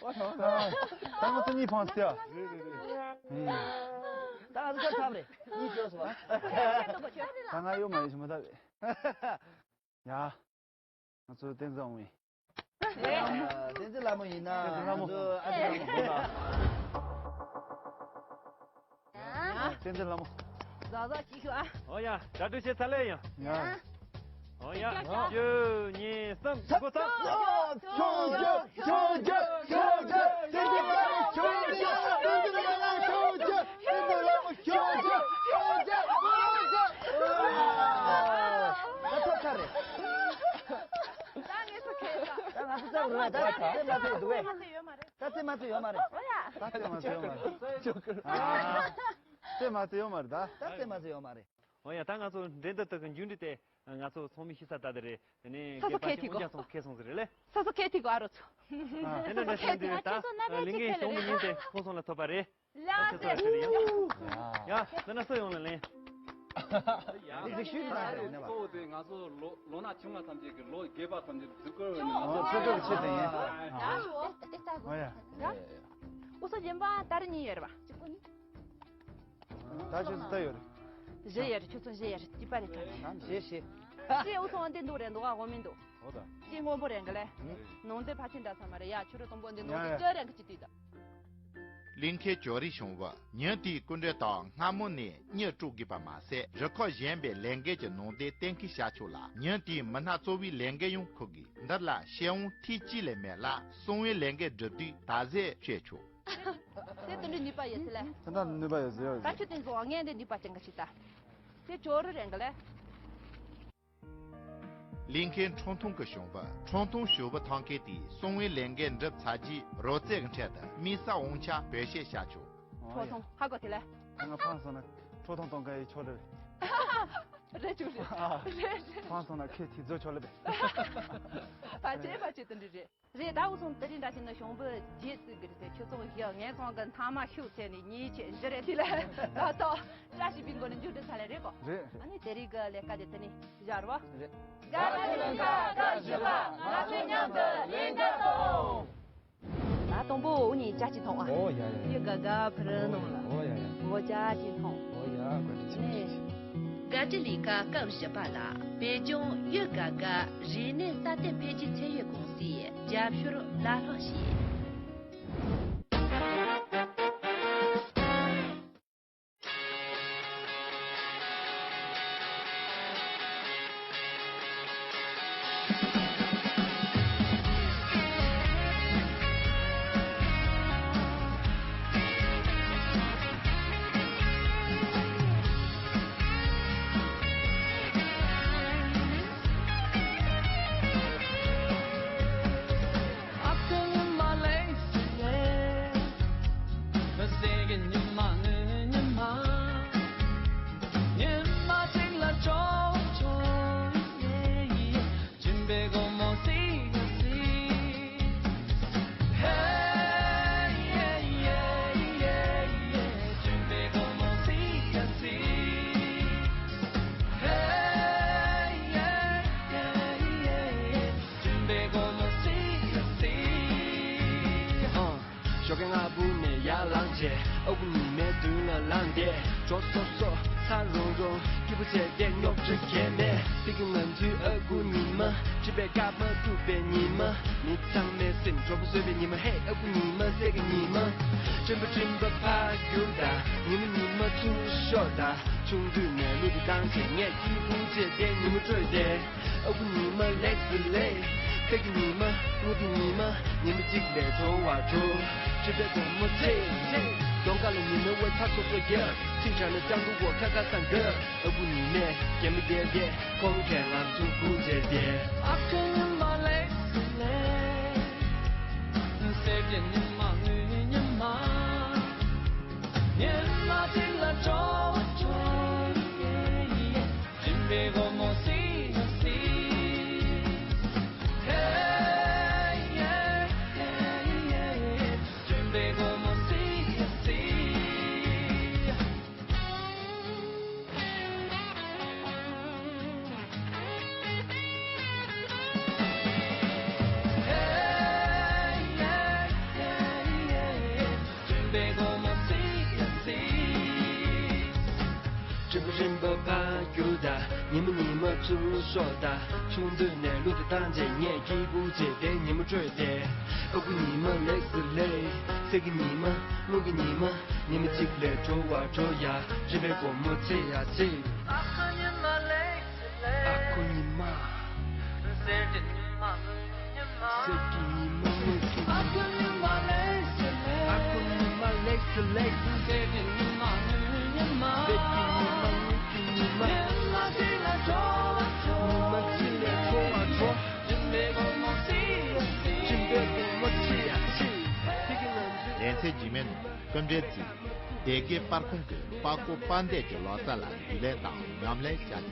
ད་ང་ཚོ་གཉིས་ཕངས་སྟེ། ད་ང་ཚོ་ཆ་ཚང་རེད། གཉིས་བཅོས་སོང་། ད་ང་གཡོ་མ་ཡོད་ཞུ་མ་ཐག་རེད། ཡ། ང་ཚོ་བསྟན་འཛིན་འོང་ཡིན། བསྟན་འཛིན་ལྷ་མོ་ཡིན་ན་བསྟན་འཛིན་ལྷ་མོ། ང་ཚོ་ཨ་ཅེ་ལྷ་མོ་དགོངས་དག་བསྟན་འཛིན་ལྷ་མོ། ཟ་ཟ་ཅིག་ཤོག་ཨ། ཨོ་ཡ། གྲ་སྒྲིག་བྱས་ཚར་ལེ་ཡ། ཡ། ཨོ་ཡ། བཅུ་གཉིས་སམ་འགོ་ཚུགས། ཆོས་རྒྱལ། ཆོས་རྒྱལ། ཆོས་རྒྱལ། ཆོས་རྒྱལ། བསྟན་འཛིན་ལྷ་མོ་ཆོས་རྒྱལ། བསྟན་འཛིན་ལྷ་མོ་ཆོས་རྒྱལ། བསྟན་འཛིན་ལྷ་མོ་ཆོས་རྒྱལ། ཆོས་རྒྱལ། ཆོས་རྒྱལ། ད་ཐོབ་ཚར་རེད། ད་ངས་ཚོ་ཁེལ་ད། ད་ང་ཚོ་ཚར་རེད། ད་ཚེ་མ་ཚེ་འདུག་བས། ད་ཚེ་མ་ཚེ་ཡོད་མ་རེད། ད་ཚེ་མ་ཚེ་ཡོད་མ་རེད། ཚེ་མ་ཚེ་ཡོད་མ་རེད་ད། ད་ཚེ་མ་ཚེ་ཡོད་མ་རེད། ཨོ་ཡ། ད་ང་ཚོ་འགྲན་བསྡུར་དག་གི་མཇུག་འབྲས་དེ་ང་ཚོ་ཚང་མས་ཤེས་ས་ད་དེ་རེད། དེ་ནས་སོ་སོ་ཁེལ་ཐིག་གོ། ཁེལ་སོང་ཟེར་རེད་ལེ། སོ་སོ་ཁེལ་ཐིག་གོ་ཨ་རོ་ཚོ། དེ་འདྲ་འདྲ་བྱས་འདི་རེད་ད། ལས་འགན་ཞུགས་མི་ཉིན་དེ་ཁོང་ཚོ་ལ་ཐོབ་པ་རེད། ལ་ཁྱེད་ཚོ་ལ་ཁྲིད་ཡོང་། ཡ། ད་ན་སུ་ཡོང་ལ་ལེན། འདི་གཟིགས་ཞུས་ཀྱི་ད་རེད་ནས་པ། གཙོ་བོ་དེ་ང་ཚོ་ལོ་ལོ་ན་ཆུང་བ་ཐམས་ཅད་ཀྱི་ལོ་རྒས་པ་ཐམས་ཅད་ཟུར་བཀོལ་བའི་ནང་ང་ཚོ་ཚོད་ལྟ་བྱེད་དེ་ཡིན། ཨོ་ཡ། འུ་ཚོ་གཞན་པ་ད་རེ་གཉིས་ཡོད་རེད་པ། ད་ཁྱོད་ཚོ་ལྟ་ཡོད་རེད། བཞི་ཡོད་རེད། ཁྱོད་ཚོ་བཞི་ཡོད་རེད། སྐྱིད་པ་རེད་ད། བཞི་བཞི། ཅི་འུ་ཚོ་འདི་འདུག་རེད་འདུག་ཨ་འོ་མི་འདུག་ཨོ་ད། ཅི་སྔོན་པོ་རེད་གི་ལེ། ཨ་ནི། ནང་དེ་ཕལ་ཆེར་འདྲ་ས་མ་རེད་ཡ། ཁྱོད་རང་དང་པོ་འདི་ནང་དེ་ཡ་ཡ། ཅི་རེད་གི་ཅི་དུས་ད། གླིང་ཁའི་ཇོ་རི་ཞང་བོ་ཉིན་དེའི་སྐུ་མགྲོན་དང་སྔ་མོ་ནས་གཉེན་དཀྲུག་དགོས་པ་མ་ཟད། རུ་ཁག་གཞན་པའི་ལས་འགན་གྱི་ནང་དེ་གཏན་འཁེལ་བྱ་ཆོག་ལ། ཉིན་དེའི་མི་སྣ་གཙོ་བོའི་ལས་འགན་ཡང་འཁུར་དགོས། འདིར་ལ་ཤེས་ཡོན་ཐེངས་གཅིག་ལས་མེད་ལ། གསང་བའི་ལས་འགན་སྒྲུབ་དུས་ད་གཟོད་ཆོད་ཆོག་དེ་དེ་འདྲའི་ནུས་པ་ཡོད་ཚེ་ལེ། དེ་འདྲ་ནུས་པ་ཡོད་ཟེར་ཡོད་ད་ཟེར། ཁྱོད་དེ་ཚོ་ངས་འདི་ནུས་པ་ཅན་ག་ཞིག་ད། དེ་ཇོ་རི་རེད་གི་ལེ། གླིང་ཁའི་ཁྲུང་ཐུང་གི་ཞང་བོ། ཁྲུང་ཐུང་ཞང་བོ་ཐང་ཁའི་དེའི་གསང་བའི་ལས་འགན་འགྲུབ་ཚར་རྗེས་རོལ་རྩེད་ཀྱི་འཕྲལ་དུ་དམིགས་བསལ་དབང་ཆ་བེད་སྤྱོད་བྱ་ཆོག་ཨོ་ཁྲོ་ཡ། ཐུང་ཧ་གོ་དེ་ལེ། ང་ཕངས་སོང་ན་ཁྲོ་ཐུང་གཏོང་མཁན་ཡི་ཆོ་རེད། རེད་ཅུང་རེད། ཨ། རེད་རེད། ཕངས་སོང་ན་ཁེ་ཐི་ཛོ་ཆོ་ལེ་བེ། ཕལ་ཆེར་ཕལ་ཆེར་དེ་འདྲ་རེད། རེད་ད། འུ་ཚོ་དེ་རིང་འདྲ་བྱས་ན་ཞང་བོ་རྗེས་བཙུགས་ཀྱི་རེད་དེ། ཁྱོད་ཚོ་བཞི་ངས་ཚང་གི་མཐའ་མ་ཤུགས་ཆེ་ནས་གཉིས་ཆེ་བཞི་རེད་དེ་ལ། ད་ལྟ་བཀྲ་ཤིས་པའི་མགོ་ནས་མཇུག་སྒྲིལ་ཚར་ལེ་རེད་གོ། རེད་རེད། ཨ་ནི་དེ་རིང་གི་ལས་ཀ་དེ་དེ་ནས་བཞག་རོགས། རེད། དགའ་ལྡན་ཁ་སྐབས་བཞི་པ། ང་ཚོ་མཉམ་དུ་ལས་ཀ་གཏོང་། ད་དང་པོ་འུ་གཉིས་ཇ་ཅིག་འཐུང་ཨ། ཨོ་ཡ་ཡ་ཡ། ཡུལ་དགའ་དགའ་ཕུ་རུ་ནང་ལ། ཨོ་ཡ་ཡ། འོ་ཇ་ཅིག་འཐུང་། ཨོ་ཡ་བཀའ་དྲིན་ཆེ། ནས། བཀའ་དྲིན་ལས་ཀ་སྐབས་བཞི་པ་ལ། བོད་ལྗོངས་ཡུལ་དགའ་དགའ་རིག་གནས་སྲ་བརྟན་འཕེལ་རྒྱས་ཚད་ཡོད་ཀུང་སིའི་རྒྱབ་སྐྱོར་ལ་ལྷག་བྱས། ཞོགས་ཀས་སྔ་པོ་ནས་ཡར་ལངས་བྱས། ཨ་ཁུ་ཉི་མའི་མདུན་ལ་ལངས་ཏེ། གྲོ་སོབ་སོབ་ཚ་རོང་རོང་སྐྱིད་པོ་བྱས་ཏེ་རྙོག་དྲ་གས་མེད། དེ་གི་ང་ཚོའི་ཨ་ཁུ་ཉི་མ་སྤྲིན་པས་བཀབ་མ་ཐུབ་པའི་ཉི་མ། མི་ཚང་མའི་སེམས་གྲོགས་པོ་བཟོས་པའི་ཉི་མ། ཧེ་ཨ་ཁུ་ཉི་མ་སྲས་ཀྱི་ཉི་མ། སྤྲིན་པ་སྤྲིན་པ་ཕར་རྒྱུག་དང་། ཉི་མ་ཉི་མ་ཚུར་ཤོག་དང་། ཆུང་དུས་ནས་གླུ་དེ་བཏང་བྱས་ངས་སྐྱིད་པོ་བྱས་ཏེ་ཉི་མ་བཀྲོལ་ཏེ། ཨ་ཁུ་ཉི་མ་ལེགས་སུ་ལེགས། སྲས་ཀྱི་ཉི་མ། དངུལ་གྱི་ཉི་མ། ཉི་མ་གཅིག་ལས་དྲོ་བར་འགྲོ། སྤྲིན་པའི་སྒོ་མོ་ཚེས་ཚེས། གདོང་ཁ་ལ་ཉི་མའི་འོད་ཚ་སོབ་སོབ་རྒྱག་ཚིག་དྲག་ན་སྤྱང་ཀི་འོ་ཁ་ཁ་སང་དགོས། ཨ་ཁུ་ཉི་མས་གད་མོ་བགད་བགད། ཁོང་གིས་ང་ཚོ་སྒུག་བྱས་ཏེ། ཨ་ཁུ་ཉི་མ་ལེགས་སུ་ལེགས། སྲས་ཀྱི་ཉི་མ་དངུལ་ཉི་མ། ཉི་མ་གཅིག་ལ་དྲོ་བར་འགྲོ། སྤྲིན་པའི་སྒོ་མོ་སི་ཡ་སི། ཧེ་ཡེ་ཧེ་ཡེ། སྤྲིན་པའི་སྒོ་མོ་སི་ཡ་སི། ཧེ་ཡེ་ཧེ་ཡེ། སྤྲིན་པའི་སྒོ་མོ་སི་ཡ་སི། སྤྲིན་པ་སྤྲིན་པ་ཕར་རྒྱུག་དང་། ཉི་མ་ཉི་མ་ཚུར་ཤོག་དང་། ཆུང་དུས་ནས་གླུ་དེ་བཏང་བྱས་ངས་སྐྱིད་པོ་བྱས་ཏེ་ཉི་མ་བཀྲོལ་ཏེ། ཨ་ཁུ་ཉི་མ་ལེགས་སུ་ལེགས། སྲས་ཀྱི་ཉི་མ། དངུལ་གྱི་ཉི་མ། ཉི་མ་གཅིག་ལས་དྲོ་བར་འགྲོ་ཡ། སྤྲིན་པའི་སྒོ་མོ་ཚེས་ཡ་ཚེས། ཨ་ཁུ་ཉི་མ་ལེགས་སུ་ལེགས། ཨ་ཁུ་ཉི་མ། སྲས་ཀྱི་ཉི་མ། སྲས་ཀྱི་ཉི་མ། དངུལ་གྱི་ཉི་མ། ཨ་ཁུ་ཉི་མ་ལེགས་སུ་ལེགས། ཨ་ཁུ་ཉི་མ་ལེགས་སུ་ལེགས། སྲས་ཀྱི་ཉི་མ། དངུལ་གྱི་ཉི་མ། སྲས་ཀྱི་ཉི་མ། དངུལ་གྱི་ཉི་མ། ཉི་མ་གཅིག་ལ་དྲོ་བར་འགྲོ། ཉི་མ་གཅིག་ལ་དྲོ་བར་འགྲོ། སྤྲིན་པའི་སྒོ་མོ་ཚེས་ཡ་ཚེས། སྤྲིན་པའི་སྒོ་མོ་ཚེས་ཡ་ཚེས། དེ་གི་ང་ཚོའི། ལེ་ཚན་རྗེས་མའི་ནང་སྐུ་མགྲོན་གྱིས་སྡེ་དགེ་པར་ཁང་གི་པར་བརྐོས་པར་འདེབས་ཀྱི་ལོ་གསར་ལ་རྒྱུས་ལོན་དང་ཉམས་ལེན་བྱ་ཟིན།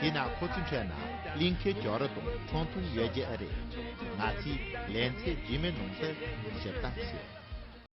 དེས་ན་ཁོ་ཚོའི་ཁྲོད་ན་གླིང་ཁའི་ཇོ་རི་དང་ཁྲུང་ཐུང་ཡོད་རྒྱུ་ཨེ་རེད། ང་ཚོས་ལེ་ཚན་རྗེས་མའི་ནང་དུ་ཞིབ་ལྟ་བྱེད།